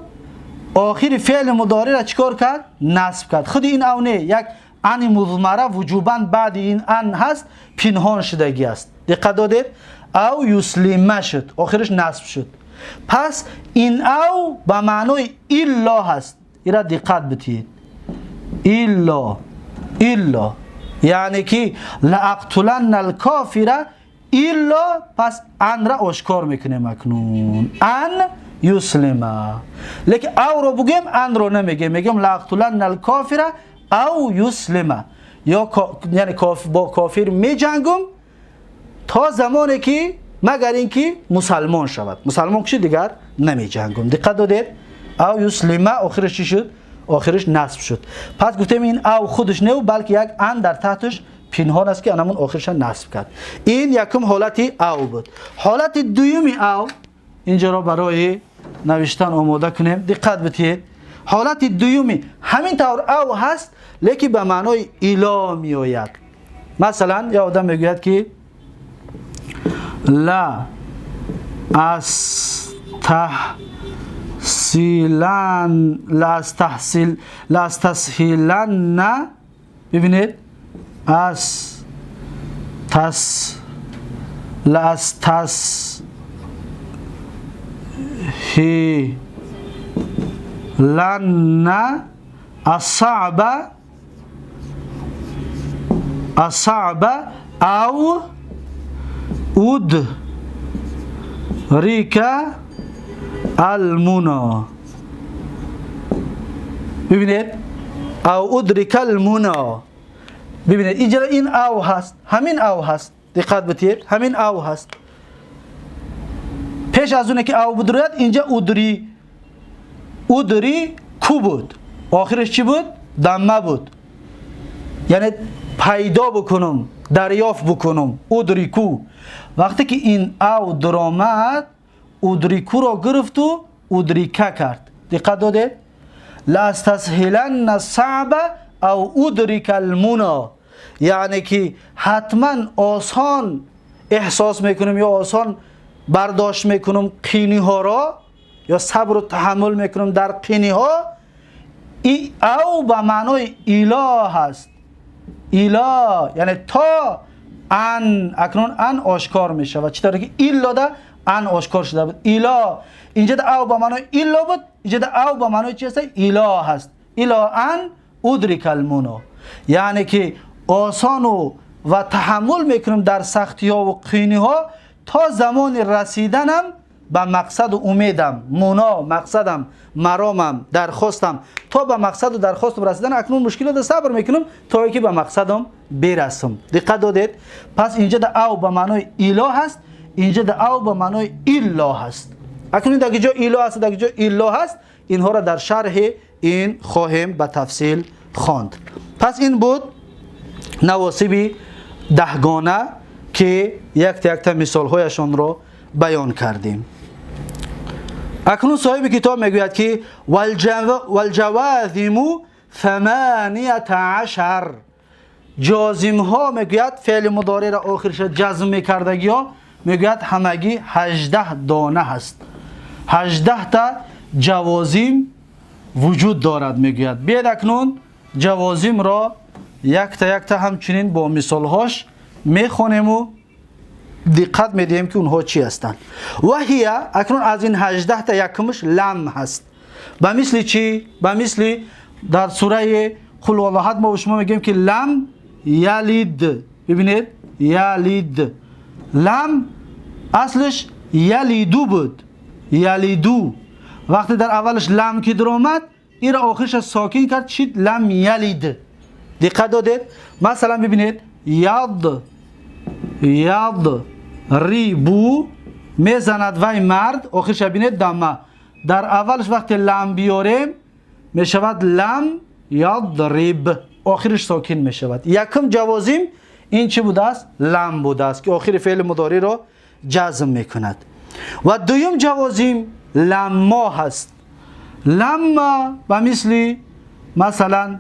охири феъли мудориро чӣ кор кард? Насб кард. Худи ин ав не, як ани музмара вуҷубан баъди ин ан ҳаст, пинҳон шудагӣ аст. Диққат додед? Ав юслима шуд, охираш насб шуд. Пас ин ав ба маънои илло ҳаст. Ира диққат бидиҳед. Илло, илло, яъне ки лаақтуланна алкофира илло. Пас анра ошкор мекунем акнун, ан юслима. Лекин авро бугӯем, анро намегӯем. Мегӯем: лаақтуланна алкофира ав юслима, ё яъне бо кофир меҷангум то замоне ки магар инки мусалмон шавад. Мусалмон киши дигар намеҷангум. Диққат додед? أو يسلم охираш чӣ шуд? Охираш насб шуд. Пас гуфтем, ин أو худаш не, балки як أن дар таҳташ пинҳон аст, ки анамун охирша насб кард. Ин якум ҳолати أو буд. Ҳолати дуюми أو инҷаро барои навиштан омода кунем. Диққат битиҳед, ҳолати дуюми ҳамин тавр أو ҳаст, лекин ба маънои إلى меояд. Масалан, як одам мегӯяд, ки لأستحسل لأستسهلن. ببینید، اس تس لأستسهلن الصعب أو أدرك المنى. ببینید، أو أدرك المنى. ببینید، اینجا این أو هست، همین أو هست. دقت بتید، همین أو هست. پیش از اونه که أو بدروید، اینجا أدر أدرك بود. آخرش چی بود؟ ضمه بود، یعنی پیدا بکنم، دریافت بکنم، أدرك. وقتی که این أو درآمد، أدرك را گرفت و أدرك کرد. دقت داده؟ لأستسهلن الصعب أو أدرك المنى، یعنی که حتما آسان احساس میکنم یا آسان برداشت میکنم قینی ها را یا صبر و تحمل میکنم در قینی ها. ای أو به معنای إلى هست. إلى یعنی تا، أن. اکنون أن آشکار میشه و چطوری که إلا ده أن آشکار شده بود. إلى اینجا ده أو به معنای إلا بود، اینجا ده أو به معنای چی هست؟ إلى هست. إلى أن أدرك المنى، یعنی که آسان و تحمل میکنم در سختی ها و قینی ها تا زمان رسیدنم به مقصد و امیدم. منى مقصدم، مرامم، درخواستم. تا به مقصد و درخواستم رسیدن، اکنون مشکلات صبر میکنم تا اینکه به مقصدم برسم. دقت دادید؟ پس اینجا ده أو به معنای إلى هست، اینجا ده أو به معنای إلا هست. اکنون در جا إلى هست، در جا إلا هست. اینها را در شرح این خواهیم به تفصیل خواند. پس این بود نواصب دهگانه که یک تا یک تا مثال هایشان را بیان کردیم. اکنون صاحب کتاب میگوید که والجوازم 18. جازم ها، میگوید، فعل مضارع را آخرش جزم میکردگی ها، میگوید همگی 18 دانه هست. 18 تا جوازم وجود دارد، میگوید. بیاید اکنون جوازم را یک تا یک تا همچنین با مثال هاش میخوانیم و دقت میدهیم که اونها چی هستند. وهي اکنون از این 18 تا یکمش لم هست. به مثل چی؟ به مثل در سوره قل هو الله احد ما شما میگیم که لم يلد. ببینید، يلد. لم اصلش يلد بود، يلد. وقتی در اولش لم که در آمد، این را آخرش ساکن کرد، شد لم يلد. دقت دادید؟ مثلا ببینید، يض يضرب، میزند وی مرد. آخرش ببینید، ضمه. در اولش وقتی لم بیاریم، میشود لم يضرب، آخرش ساکن میشود. یکم جوازیم این چی بوده است؟ لم بوده است که آخر فعل مضارع را جزم میکند. و دویم جوازیم لما هست. لما و مثل مثلا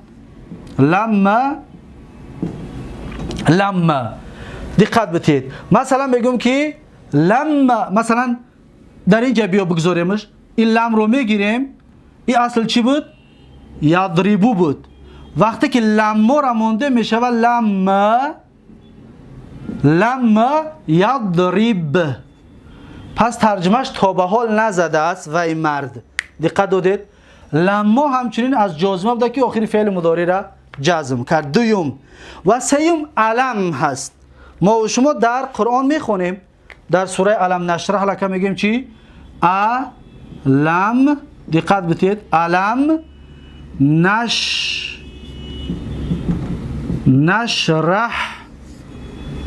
لما. لما دقت بتید. مثلا میگم که لما، مثلا در اینجا بیا بگذاریمش. این لم رو میگیریم. این اصل چی بود؟ يضرب بود. وقتی که لما را مونده، میشود لما، لما يضرب. پس ترجمهش تا به حال نزده است و این مرد. دقت دادید؟ لما همچنین از جازمه بوده که آخری فعل مضارع را جزم کرد. دویم و سیوم ألم هست. ما و شما در قرآن میخونیم، در سوره ألم نشرح لك میگیم چی؟ ألم. دقت بتید، ألم نشرح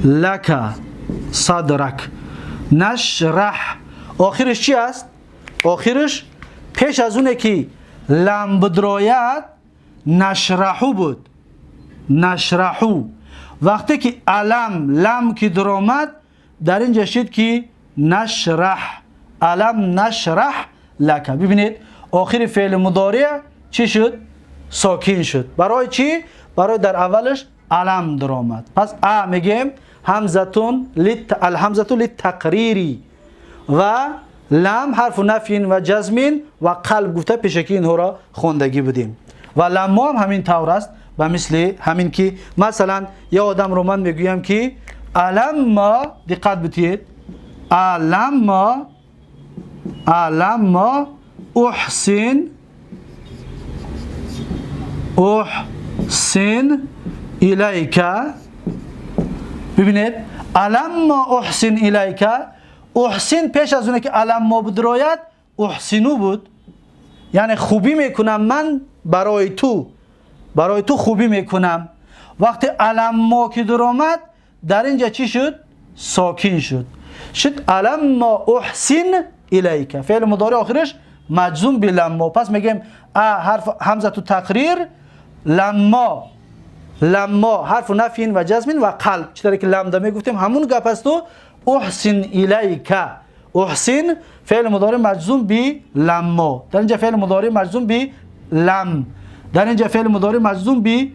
لك صدرك. نشرح. آخرش چی است؟ آخرش پیش از اونه که لم بدرایت نشرحو بود، نشرحو. وقتی که علم لم که درآمد در اینجا شد که نشرح، علم نشرح لک. ببینید آخر فعل مضارع چی شد؟ ساکن شد. برای چی؟ برای در اولش علم درآمد. پس ا میگیم همزتون الهمزه للتقریری و لم حرف نفی و جزم و قلب گفته پیشکی اینها را خوندگی بودیم. و لما هم همین طور است و مثل همین که مثلا یه آدم رو من میگویم که الما، دقت بتید، الما، الما احسن، احسن الیک. ببینید الما احسن الیک، احسن پیش از اونه که الما بدروید احسنو بود، یعنی خوبی میکنم من برای تو، برای تو خوبی میکنم. وقتی الما که در آمد در اینجا چی شد؟ ساکن شد، شد الما احسن الیک. فعل مضارع آخرش مجزوم بلما. پس میگیم ا حرف همزه تقریر، لما، لما حرف نفی و جزم و قلب، چطوری که لم میگفتیم همون گپ است. و احسن الیک، احسن فعل مضارع مجزوم به لما، در اینجا فعل مضارع مجزوم به لم، در اینجا فعل مضارع مجزوم به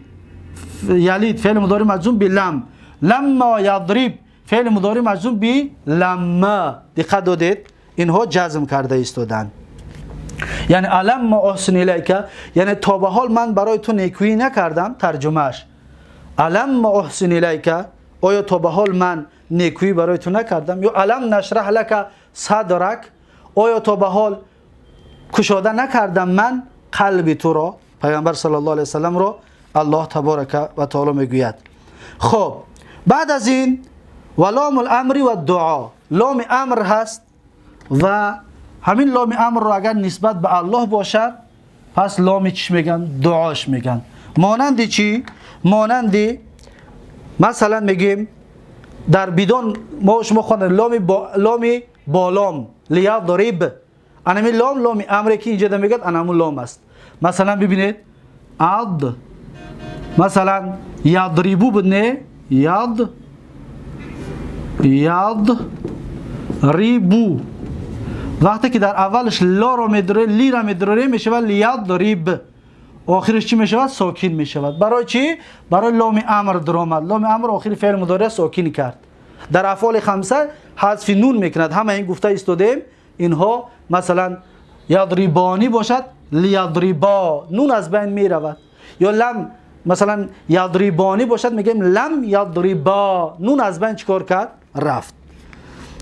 یلید، فعل مضارع مجزوم به لم، لما یضرب فعل مضارع مجزوم به لما. دقت دادید اینها جزم کرده ایستادن. یعنی الم احسن الیک، یعنی تا به حال من برای تو نیکویی نکردم. ترجمهش الم احسن الیک، آیا تا به حال من نیکویی برای تو نکردم؟ یا الم نشرح لک صدرک، آیا تا به حال کشاده نکردم من قلب تو را؟ پیامبر صلی الله علیه وسلم را الله تبارک و تعالی میگوید. خب بعد از این و لام الامر و دعا، لام امر هست و همین لام امر را اگر نسبت به الله باشد پس لام چی میگن؟ دعاش میگن. مانند چی؟ مانند مثلا میگیم در بدون ما شما خوندن لام با لام با لام لیضرب، انمی لام لام امری که اینجا میگه انمون لام است. مثلا ببینید عض، مثلا یضربو بود، نه یض، یضربو. وقتی که در اولش لا رو میدره، لی را میدره، میشود لیضرب. آخرش چی میشود؟ ساکن میشود. برای چی؟ برای لام امر درآمد. لام امر آخر فعل مضارع ساکن کرد. در افعال خمسه حذف نون میکند. همه این گفته ایستادیم. اینها مثلا یضربانی باشد لیضربا، نون از بین میرود. یا لم مثلا یضربانی باشد میگیم لم یضربا، نون از بین چیکار کرد؟ رفت.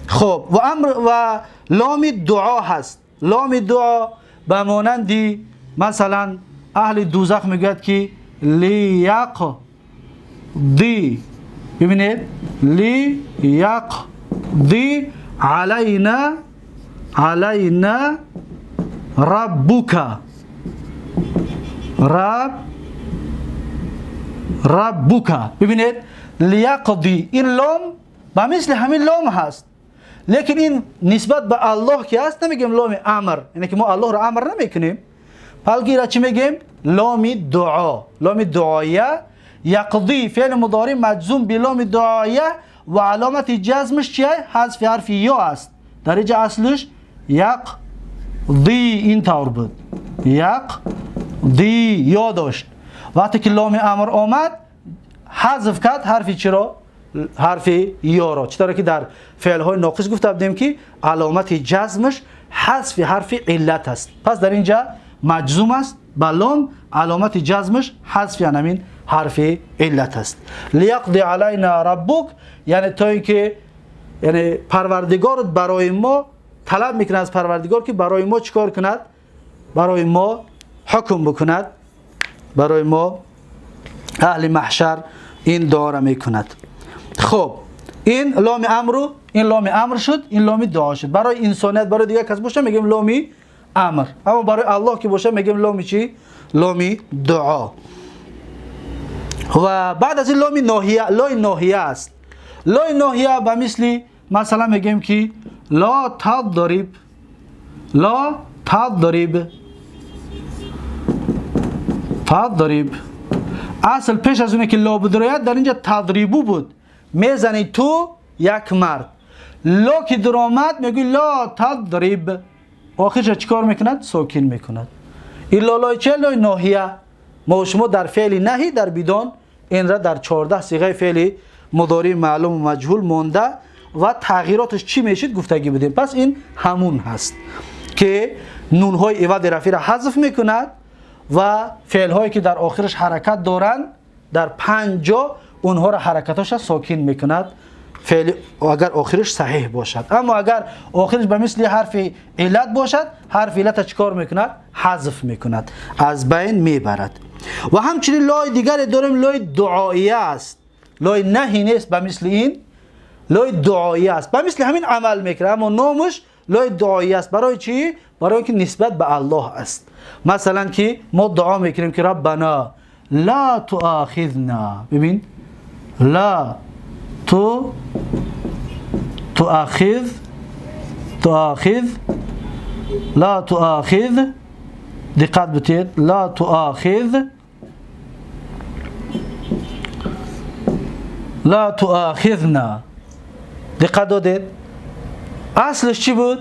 خب و امر و لام دعا هست. لام دعا به مانندی مثلا اهل دوزخ میگوید که لیقضی، ببینید لیقضی علینا، علینا ربک، رب، ربک. ببینید لیقضی، این لام به مثل همین لام هست، لیکن این نسبت به الله که هست نمیگیم لام امر، یعنی که ما الله را امر نمیکنیم، بلکه را چی میگیم؟ لام دعا، لام دعایه. یقضی فعل مضارع مجزوم به لام دعایه و علامت جزمش چیه؟ حذف حرف یا است. در اینجا اصلش یقضی این طور بود، یقضی یا داشت. وقتی که لام امر آمد حذف کرد حرف چی را؟ حرف یا را. چطور که در فعل های ناقص گفته بودیم که علامت جزمش حذف حرف علت است. پس در اینجا مجزوم است با لام، علامت جزمش حذف یعنی همین حرف علت است. لیقضی علینا ربک، یعنی تا اینکه یعنی پروردگارت برای ما طلب میکنه از پروردگار که برای ما چیکار کند؟ برای ما حکم بکند، برای ما اهل محشر این دعا را میکند. خب این لام امر، این لام امر شد، این لام دعا شد. برای انسانیت، برای دیگه کس باشه میگیم لام امر، اما برای الله که باشه میگیم لام چی؟ لام دعا. و بعد از این لام ناهیه، لام ناهیه است. لام ناهیه به مثل مثلا میگیم که لا تضرب، لا تضرب، تضرب. اصل پیش از اونه که لا بدروید در اینجا تضریبو بود، میزنی تو یک مرد، لا که در آمد میگوی لا تضرب، آخرش چیکار میکند؟ ساکن میکند. این لالای چه؟ لای ناهیه. ما شما در فعل نهی در بدان این را در 14 صیغه فعل مضارع معلوم و مجهول مونده و تغییراتش چی میشید گفتگی بودیم. پس این همون هست که نون های عوض رفعی را حذف میکند و فعل هایی که در آخرش حرکت دارند در 5 جا اونها را حرکتاش ساکن میکند، فعل اگر آخرش صحیح باشد. اما اگر آخرش به مثل حرف علت باشد، حرف علت چیکار میکند؟ حذف میکند، از بین میبرد. و همچنین لای دیگر داریم، لای دعاییه است، لای نهی نیست، به مثل این لای دعاییه است، به مثل همین عمل میکنه، اما نامش لای دعاییه است. برای چی؟ برای اینکه نسبت به الله است. مثلا که ما دعا میکنیم که ربنا لا تؤاخذنا، ببین لا تو تؤاخذ، تؤاخذ، لا تؤاخذ، دقت بتید، لا تؤاخذ، لا تؤاخذنا. دقت دادید؟ اصلش چی بود؟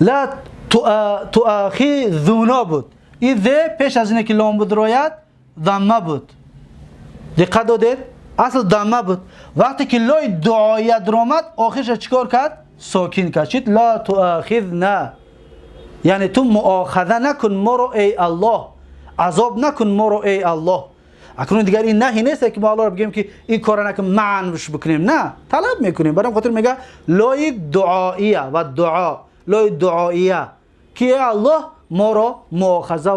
لا تؤاخذونا بود. این ذ پیش از اینه که لام بود روید ضمه بود. دقت دادید؟ اصل ضمه بود. وقتی که لای دعایه درآمد آخرش چیکار کرد؟ ساکن کرد. چید؟ لا تؤاخذنا، یعنی تو مؤاخذه نکن ما رو ای الله، عذاب نکن ما رو ای الله. اکنون دیگر این نهی نیست که ما الله رو بگیم که این کارو نکن، منعش بکنیم، نه، طلب میکنیم. برای خاطر میگه لای دعاییه و دعا، لای دعاییه که ای الله ما رو مؤاخذه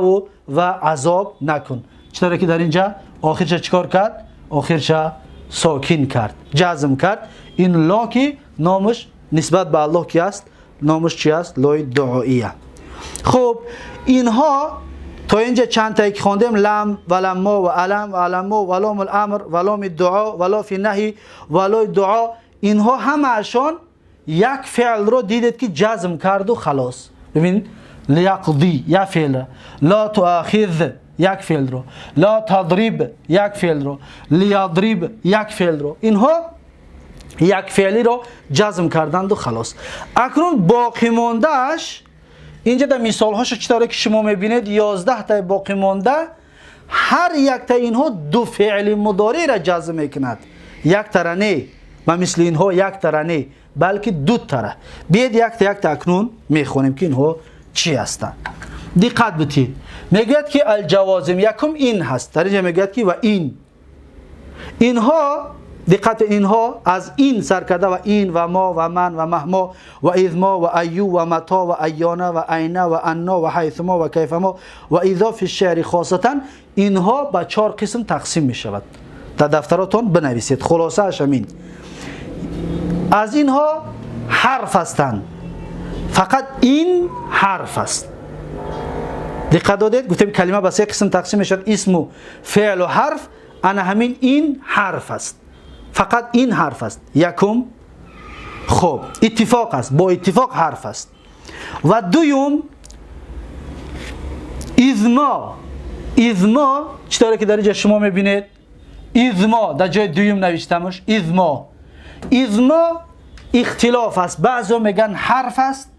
و عذاب نکن. چطوری که در اینجا آخرش چیکار کرد؟ آخرش ساکن کرد، جزم کرد. این لا که نامش نسبت به الله کی است؟ نامش چی است؟ لای دعاییه. خب اینها تا اینجا چند تا که خواندیم، لم و لما و علم و علما و لام الامر و لام دعا و لا فی نهی و لای دعا، اینها همه‌شان یک فعل رو دیدید که جزم کرد و خلاص. ببین لیقضی یک فعل، لا تؤاخذ یک فعل رو، لا تضرب یک فعل رو، لیضرب یک فعل رو، اینها یک فعلی رو جزم کردند و خلاص. اکنون باقی ماندهش اینجا در مثال هاشو چطوره که شما میبینید 11 تا باقی مانده، هر یک تا اینها دو فعل مضارع را جزم میکند، یک تا نه و مثل اینها یک تا نه بلکه دو تا. بیاید یک تا یک تا اکنون میخونیم که اینها چی هستند. دقت بتید، میگوید که الجوازم یکم این هست، در اینجا میگوید که و این، اینها دقت، اینها از این سر کرده و این و ما و من و مهما و اذ ما و ایو و متا و ایانا و اینا و انا و حیثما و کیفما و اذا فی الشعر خاصتا، اینها به 4 قسم تقسیم می شود. در دفتراتون بنویسید خلاصه اش همین. از اینها حرف هستند، فقط این حرف است. دقت دادید؟ گفتیم کلمه به 3 قسم تقسیم می شود، اسم و فعل و حرف. انا همین این حرف است، فقط این حرف است. یکم خب اتفاق است، با اتفاق حرف است. و دوم اذما، اذما چطوره که در اینجا شما میبینید اذما در جای دوم نوشتمش، اذما، اذما اختلاف است، بعضی میگن حرف است،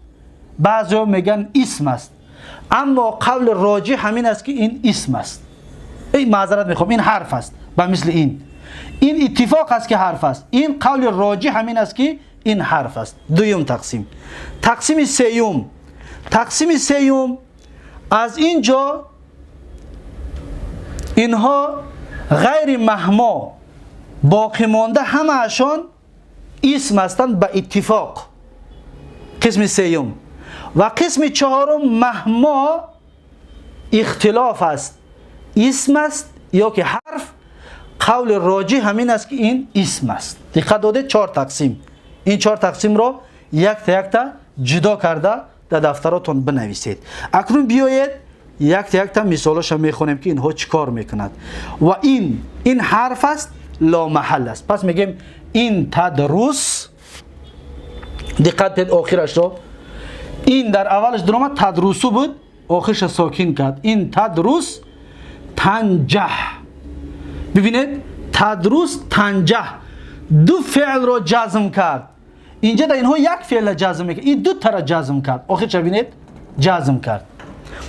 بعضی میگن اسم است، اما قول راجح همین است که این اسم است. ای معذرت میخوام، این حرف است. به مثل این اتفاق است که حرف است، این قول راجح همین است که این حرف است. دوم تقسیم. تقسیم سیوم، تقسیم سیوم از اینجا اینها غیر مهما باقی مانده همه‌شان اسم هستند به اتفاق، قسم سیوم. و قسم چهارم مهما اختلاف است، اسم است یا که حرف، قول راجح همین است که این اسم است. دقت داده 4 تقسیم، این 4 تقسیم را یک تا یک تا جدا کرده در دفتراتون بنویسید. اکنون بیایید یک تا یک تا مثالش هم میخونیم که اینها چیکار میکند. و این حرف است، لا محل است. پس میگیم این تدرس، Диққат кунед, охирашро. Ин дар аввалаш даромад, تدرس буд, охирша сокин кард. Ин تدرس تنجح. Бибинед, تدرس تنجح ду феълро ҷазм кард. Инҷа дар инҳо як феъла ҷазм мекард, ин ду тара ҷазм кард. Охирша бинед, ҷазм кард.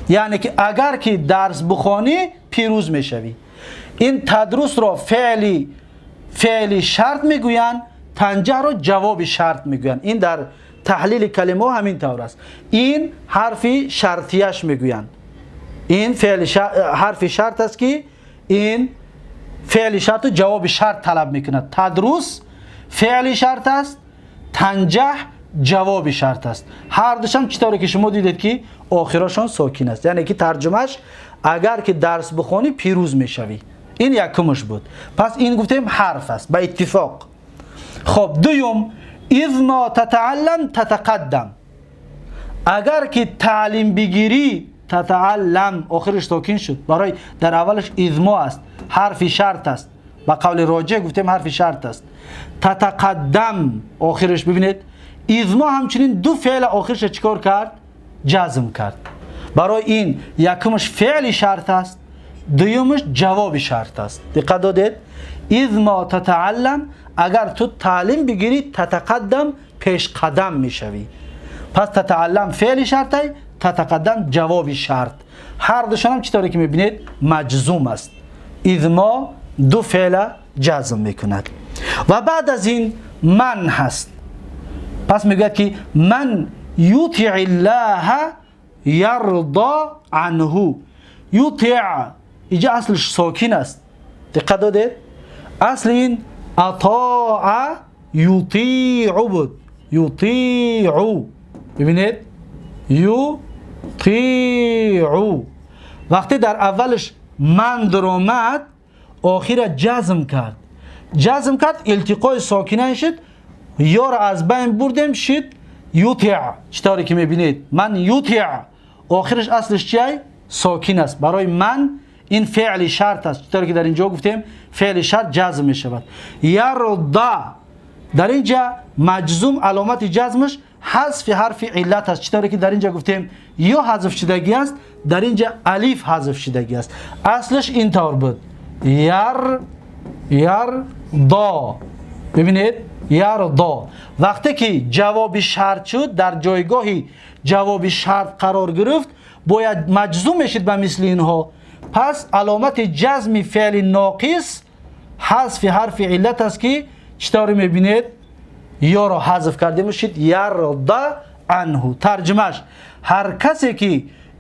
Яъне ки агар ки дарс бухонӣ, пирӯз мешавӣ. Ин تدرس ро феъли шарт мегӯянд, تنجح ро ҷавоби шарт мегӯянд. Ин дар таҳлили калимаҳо ҳамин тавр аст. Ин ҳарфи шартияш мегӯянд. Ин ҳарфи шарт аст, ки ин феъли шарту ҷавоби шарт талаб мекунад. تدرس феъли шарт аст, تنجح ҷавоби шарт аст. Ҳар душам, чӣ тавре ки шумо дидед, ки охирошон сокин аст. Яъне ки тарҷумаш: агар ки дарс бихонӣ, пирӯз мешавӣ. Ин якумаш буд. Пас ин гуфтем, ҳарф аст ба иттифоқ. Хоб, дуюм: إذ ما تتعلم تتقدم. Агар ки таълим бигирӣ. تتعلم охираш сокин шуд, барои дар аввалаш إذ ما аст, ҳарфи шарт аст. Ба қавли роҷеъ гуфтем, ҳарфи шарт аст. تتقدم охираш, бибинед, إذ ما ҳамчунин ду феъла охирша чӣ кор кард? Ҷазм кард. Барои ин якумаш феъли шарт аст, дуюмаш ҷавоби шарт аст. Диққат додед? إذ ما تتعلم, агар ту таълим бигирӣ, تتقدم, пешқадам мешавӣ. Пас تتعلم феъли шартай, تتقدم ҷавоби шарт. Ҳар душонам, чӣ тавре ки мебинед, маҷзум аст. إذ ما ду феъла ҷазм мекунад. Ва баъд аз ин من ҳаст. Пас мегӯяд ки من يطع الله يرض عنه. يطع иҷа аслиш сокин аст. Диққат додед? Асли ин أطاع يطيع буд. يطيع, бибинед, يطيع. Вақте дар аввалаш من даромад, охира ҷазм кард. Ҷазм кард, илтиқои сокинайн шуд, ёро аз байн бурдем, шид يطع. Чӣ тавре ки мебинед, من يطع охираш, аслиш чиай? Сокин аст. Барои من ин феъли шарт аст. Чӣ тавре ки дар ин ҷо гуфтем, феъли шарт ҷазм мешавад. يرض дар ин ҷа маҷзум, аломати ҷазмаш ҳазфи ҳарфи иллат аст. Чӣ тавре ки дар ин ҷа гуфтем, ё ҳазф шудагӣ аст, дар ин ҷа алиф ҳазф шудагӣ аст. Аслаш ин тавр буд: يرض. Бибинед, يرض. Вақте ки ҷавоби шарт шуд, дар ҷойгоҳи ҷавоби шарт қарор гирифт, бояд маҷзум мешид ба мисли инҳо. Пас аломати ҷазми феъли ноқис ҳазфи ҳарфи иллат аст, ки чӣ тавре мебинед, ёро ҳазф кардем, шид يرض عنه. Тарҷумаш: ҳар касе ки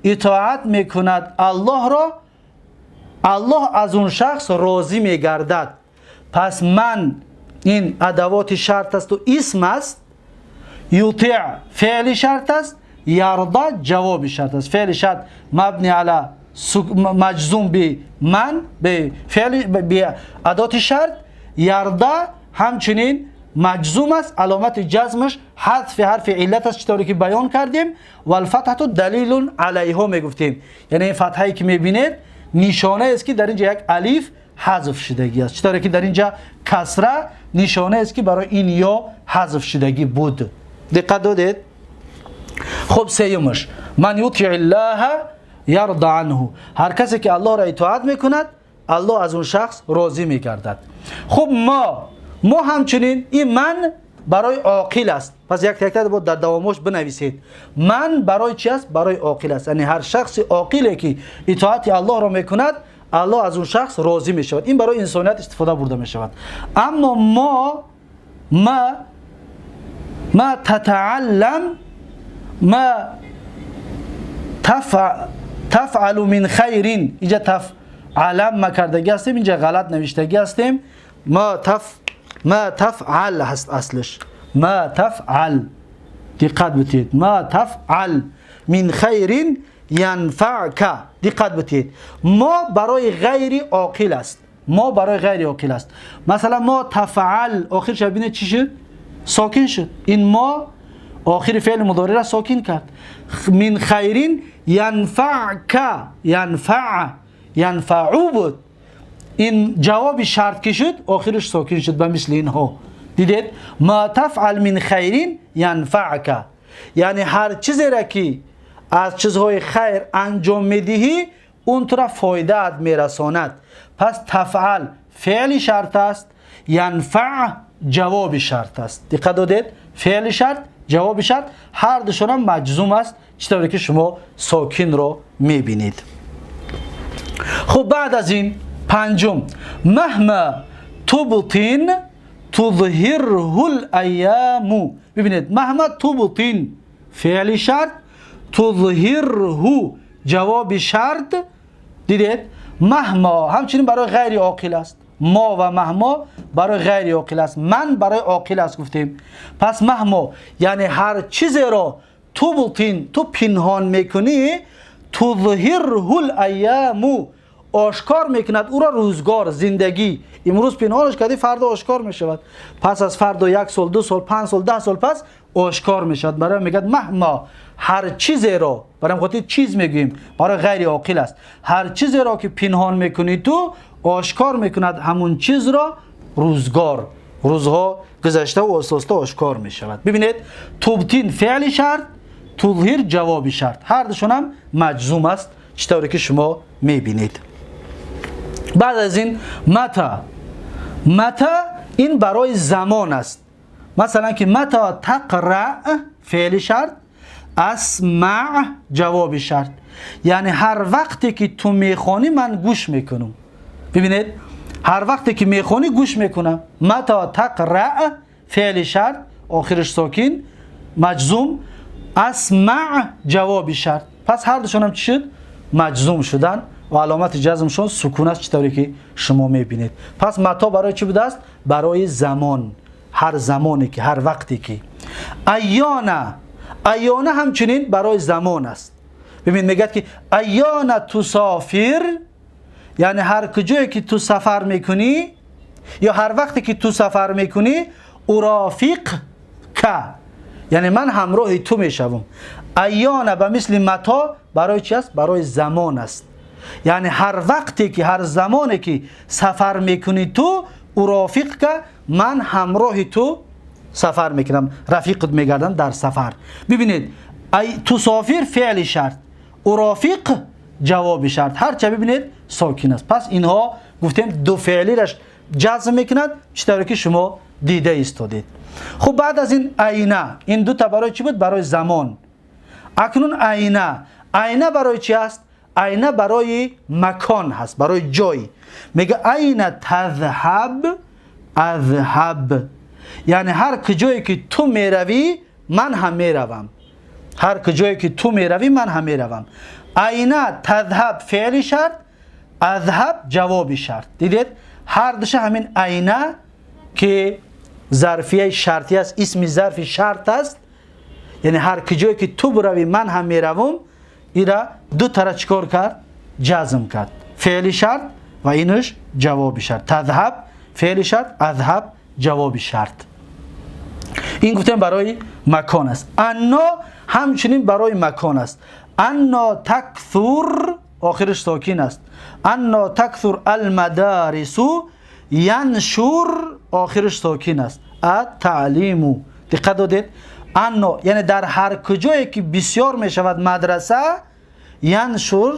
итоат мекунад Аллоҳро, Аллоҳ аз он шахс розӣ мегардад. Пас من ин адавоти шарт асту исм аст, يطع феъли шарт аст, يرض ҷавоби шарт аст. Феъли шарт مبني على маҷзум بمن, бефеъли, беадоти шарт. يرض ҳамчунин маҷзум аст, аломати ҷазмаш ҳазфи ҳарфи иллат аст, чӣ тавре ки баён кардем. والفتحة دلیل علیها мегуфтем. Яъне ин фатҳае ки мебинед, нишонае аст, ки дар ин ҷа як алиф ҳазф шудагӣ аст. Чӣ тавре ки дар ин ҷа касра нишонае аст, ки барои ин ё ҳазф шудагӣ буд. Диққат додед? Хуб, сеюмаш: من يطع الله يرض عنه. Ҳар касе ки Аллоҳро итоат мекунад, Аллоҳ аз он шахс розӣ мегардад. Хуб, мо ҳамчунин ин من барои оқил аст. Пас як якта бо дар давомош бинависед. من барои чи аст? Барои оқил аст. Яъне ҳар шахси оқиле ки итоати Аллоҳро мекунад, Аллоҳ аз он шахс розӣ мешавад. Ин барои инсоният истифода бурда мешавад. Аммо мо ما تتعلم, ما تفعل من خير. Инҷа تفعلم ма кардагӣ ҳастем, инҷа ғалат навиштагӣ ҳастем. ما تفعل ҳаст аслиш. ما تفعل, диққат битиҳед, ما تفعل من خير ينفعك. Диққат битиҳед, ما барои ғайри оқил аст. ما барои ғайри оқил аст. Масалан, ما تفعل охирша бинед, чӣ шуд? Сокин шуд. Ин ما охири феъли мудориро сокин кард. من خير ينفعك, ينفع, ينفع буд. Ин ҷавоби шарт ки шуд, охириш сокин шуд ба мисли инҳо. Дидед, ما تفعل من خیر ینفعک, یعنی هر چیزی را که از چیزهای خیر انجام میدهی, اون تو را فایده میرساند. پس تفعل فعل شرط است, ینفع جواب شرط است. دقت دادید؟ فعل شرط, جواب شرط, هر دوشون هم مجزوم است, چطوری که شما ساکن رو میبینید. خب, بعد از این پنجم, مهما تبطن تظهره الایام. ببینید, مهما تبطن فعل شرط, تظهره جواب شرط. دیدید, مهما همچنین برای غیر عاقل است. ما و مهما برای غیر عاقل است, من برای عاقل است گفتیم. پس مهما یعنی هر چیزی را تبطن, تو پنهان میکنی, تظهره الایام, آشکار میکند او را روزگار, زندگی. امروز پنهانش کردی, فردا آشکار میشود. پس از فردا, یک سال, 2 سال, 5 سال, 10 سال پس آشکار میشود. برای میگه مهما, هر چیزی را, برای خاطر چیز میگوییم, برای غیر عاقل است. هر چیزی را که پنهان میکنی تو, آشکار میکند همون چیز را روزگار. روزها گذشته و آسته آشکار میشود. ببینید, تبطن فعل شرط, تظهر جواب شرط, هر دوشون هم مجزوم است, چطوری که شما میبینید. بعد از این متى. متى این برای زمان است. مثلا که متى تقرأ, فعل شرط, اسمع جواب شرط, یعنی هر وقتی که تو میخوانی من گوش میکنم. ببینید, هر وقتی که میخوانی گوش میکنم. متى تقرأ فعل شرط, آخرش ساکن, مجزوم, اسمع جواب شرط. پس هر دوشون هم چی شد؟ مجزوم شدن و علامت جزمشون سکون است, چطوری که شما میبینید. پس متى برای چی بوده است؟ برای زمان, هر زمانی که, هر وقتی که. أیان. أیان همچنین برای زمان است. ببین, میگه که أیان تسافر, یعنی هر کجایی که تو سفر میکنی یا هر وقتی که تو سفر میکنی, أرافقک, یعنی من همراه تو میشوم. أیان به مثل متى برای چی است؟ برای زمان است. یعنی هر وقتی که, هر زمانی که سفر میکنی تو, أرافقک, من همراه تو سفر میکنم, رفیقت میگردم در سفر. ببینید, ای تسافر فعل شرط, أرافق جواب شرط, هرچه ببینید ساکن است. پس اینها گفتیم دو فعلی رش جزم میکند, چطوری که شما دیده ایستادید. خب, بعد از این أین. این دو تا برای چی بود؟ برای زمان. اکنون أین. أین برای چی است؟ أین برای مکان هست, برای جای. میگه أین تذهب أذهب, یعنی هر کجایی که تو میروی من هم میروم. هر کجایی که تو میروی من هم میروم. أین تذهب فعل شرط, أذهب جواب شرط. دیدید, هر دوشه همین أین که ظرفیه شرطی است, اسم ظرف شرط است, یعنی هر کجایی که تو بروی من هم میروم. ایرا دو تره چیکار کرد؟ جزم کرد. فعل شرط و اینش جواب شرط. تذهب فعل شرط, أذهب جواب شرط. این گفتیم برای مکان است. أنى همچنین برای مکان است. أنى تکثر, آخرش ساکن است. أنى تکثر المدارس ینشر, آخرش ساکن است, التعلیم. دقت دادید؟ أنى یعنی در هر کجایی که بسیار می شود مدرسه, ینشر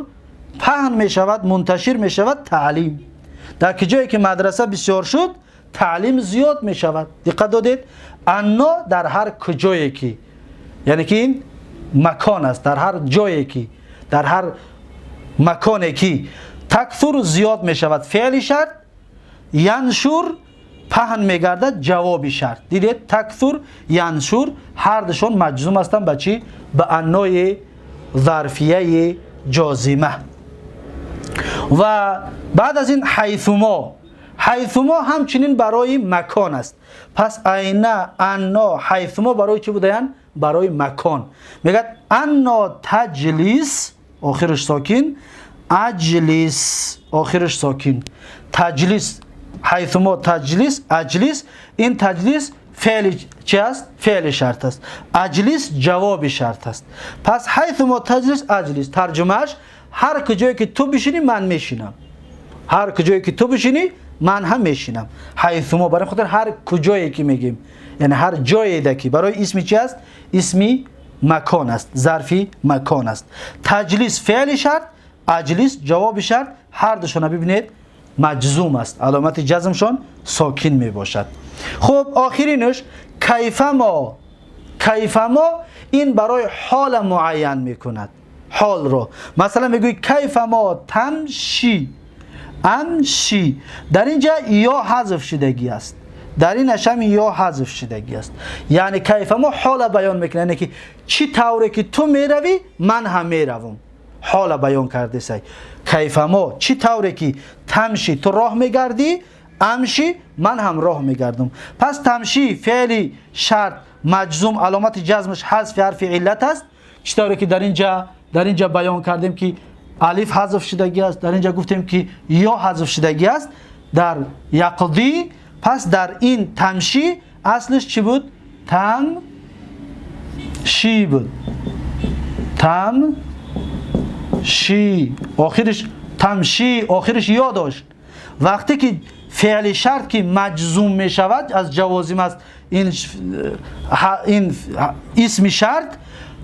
پهن می شود, منتشر می شود تعلیم. در کجایی که مدرسه بسیار شد, تعلیم زیاد می شود. دقت دادید؟ أنى در هر کجایی که, یعنی که این مکان است, در هر جایی که, در هر مکانی که تکثر زیاد می شود فعل شرط, ینشر پهن میگردد جواب شرط. دیدید؟ تکثر, ینشر هر دوشون مجزوم هستند. به چی؟ به أنای ظرفیه جازمه. و بعد از این حیثما. حیثما همچنین برای مکان است. پس أین, أنى, حیثما برای چی بودن؟ برای مکان. میگه أنى تجلس, آخرش ساکن, أجلس, آخرش ساکن. تجلس, حیثما تجلس أجلس. این تجلس فعل چی است؟ فعل شرط است. أجلس جواب شرط است. پس حیثما تجلس أجلس, ترجمهش هر کجایی که تو بشینی من میشینم. هر کجایی که تو بشینی من هم میشینم. حیثما برای خاطر هر کجایی که میگیم، یعنی هر جایی که برای اسمی چی است؟ اسمی مکان است، ظرفی مکان است. تجلیس فعل شرط، اجلیس جواب شرط، هر دوشون ببینید مجزوم است، علامت جزمشون ساکن می باشد. خب آخرینش کیفما. کیفما این برای حال معین میکند، حال رو. مثلا میگوی کیفما تمشی، امشی، در اینجا یا حذف شدگی است، در این اشم یا حذف شدگی است. یعنی کیفما حال بیان میکنه، یعنی که چی طوری که تو میروی من هم میروم، حال بیان کرده سی. کیفما چی طوری که تمشی تو راه میگردی، امشی من هم راه میگردم. پس تمشی فعل شرط مجزوم، علامت جزمش حذف حرف علت است. چی طوری که در اینجا بیان کردیم که الف حذف شدگی است، در اینجا گفتیم که یا حذف شدگی است در یقضی. پس در این تمشی اصلش چی بود؟ تمشی بود، تمشی، آخرش تمشی، آخرش یا داشت. وقتی که فعل شرط که مجزوم می شود از جوازم است، این اسم شرط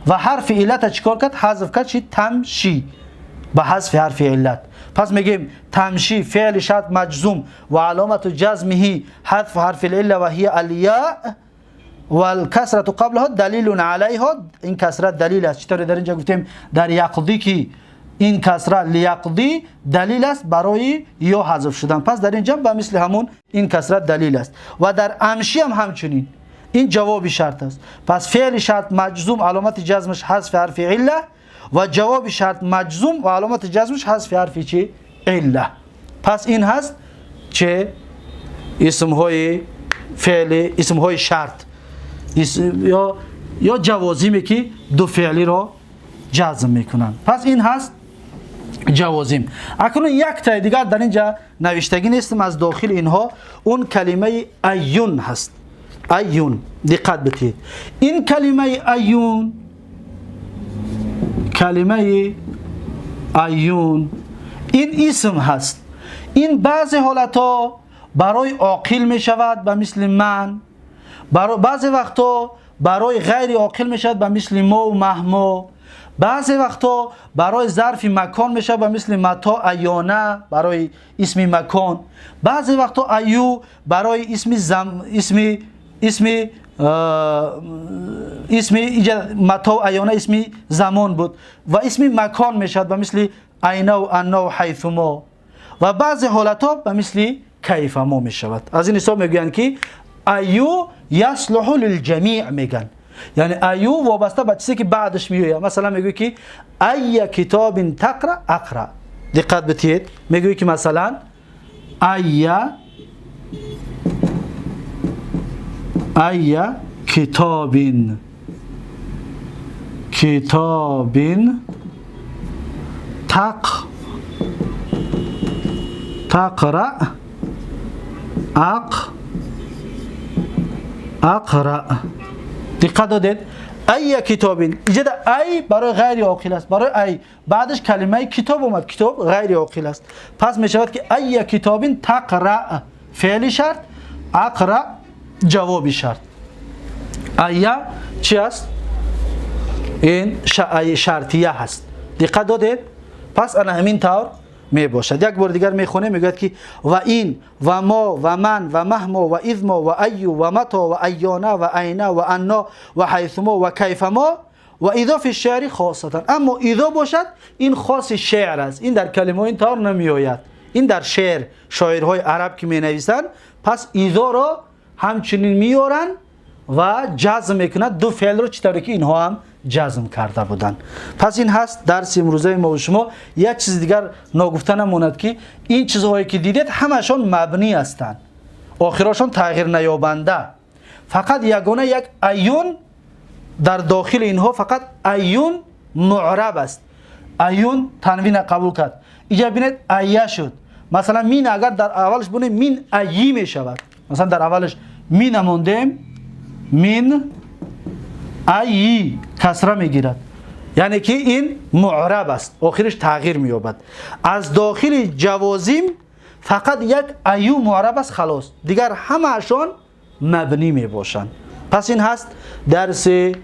و حرف علت چیکار کرد؟ حذف کرد، چی؟ تمشی، به حذف حرف علت. پس میگیم تمشی فعل شرط مجزوم و علامت جزمه حذف حرف العله و هي الياء والکسرة قبلها دلیل علیها. این کسره دلیل است. چطور در اینجا گفتیم در یقضی که این کسره لیقضی دلیل است برای یا حذف شدن، پس در اینجا به مثل همون این کسره دلیل است. و در امشی هم همچنین این جواب شرط است. پس فعل شرط مجزوم علامت جزمش حذف حرف عله و جواب شرط مجزوم و علامت جزمش حذف حرف چی؟ عله. پس این هست چه اسمهای فعل، اسمهای شرط یا جوازیمی که دو فعلی را جزم میکنند. پس این هست جوازیم. اکنون یک تا دیگر در اینجا نوشتگی نیستم از داخل اینها، اون کلمه ایون هست. ایون دقت بدید، این کلمه ایون، کلمه ایون این اسم هست. این بعضی حالتها برای عاقل می شود به مثل من، برای بعضی وقتا برای غیر عاقل می شود به مثل ما و مهما، بعضی وقتا برای ظرف مکان می شود به مثل متا ایانه برای اسم مکان، بعضی وقتا ایو برای اسم زم، اسم اسم اسم متا ایانه اسم زمان بود و اسم مکان می شود به مثل اینا و انا و حیثما، و بعضی حالتها به مثل کیفما می شود. از این حساب میگویند که ایو یصلح للجمیع میگن، یعنی ایو وابسته به چیزی که بعدش میآید. مثلا میگوی که ای کتاب تقرا اقرا، دقت بدید، میگوی که مثلا ای ای کتاب کتاب تقرا اقرا. دقت دادید ای کتاب، اینجا ای برای غیر عاقل است، برای ای بعدش کلمه کتاب اومد، کتاب غیر عاقل است. پس می شود که ای کتاب تقرا فعل شرط، اقرا جواب شرط. ای چی است؟ این شرطیه هست. دقت دادید؟ پس انا همین طور می باشد. یک بار دیگر میخونه، میگوید که و این و ما و من و مهما و اذما و ایو و متا و ایانا و اینا و انا و حیثما و کیفما و اذا فی الشعر خاصتا. اما اذا باشد این خاص شعر است، این در کلمه این طور نمی آید، این در شعر شاعرهای عرب که می نویسند پس اذا را همچنین میارن و جزم میکنند دو فعل رو، چطوری که اینها هم جزم کرده بودن. پس این هست درس امروزه ما و شما. یک چیز دیگر ناگفته نماند که این چیزهایی که دیدید همشان مبنی هستند، آخرشان تغییر نیابنده. فقط یگانه یک ایون در داخل اینها، فقط ایون معرب است. ایون تنوین قبول کرد. اینجا ببینید ایه شد. مثلا مین اگر در اولش بونه مین ایی می شود. مثلا در اولش مین موندیم، مین ای کسره میگیرد، یعنی که این معرب است، آخرش تغییر مییابد. از داخل جوازیم Фақат як аю муарраб аст, халос, дигар ҳамаашон мабнӣ мебошанд. Пас ин ҳаст дарси.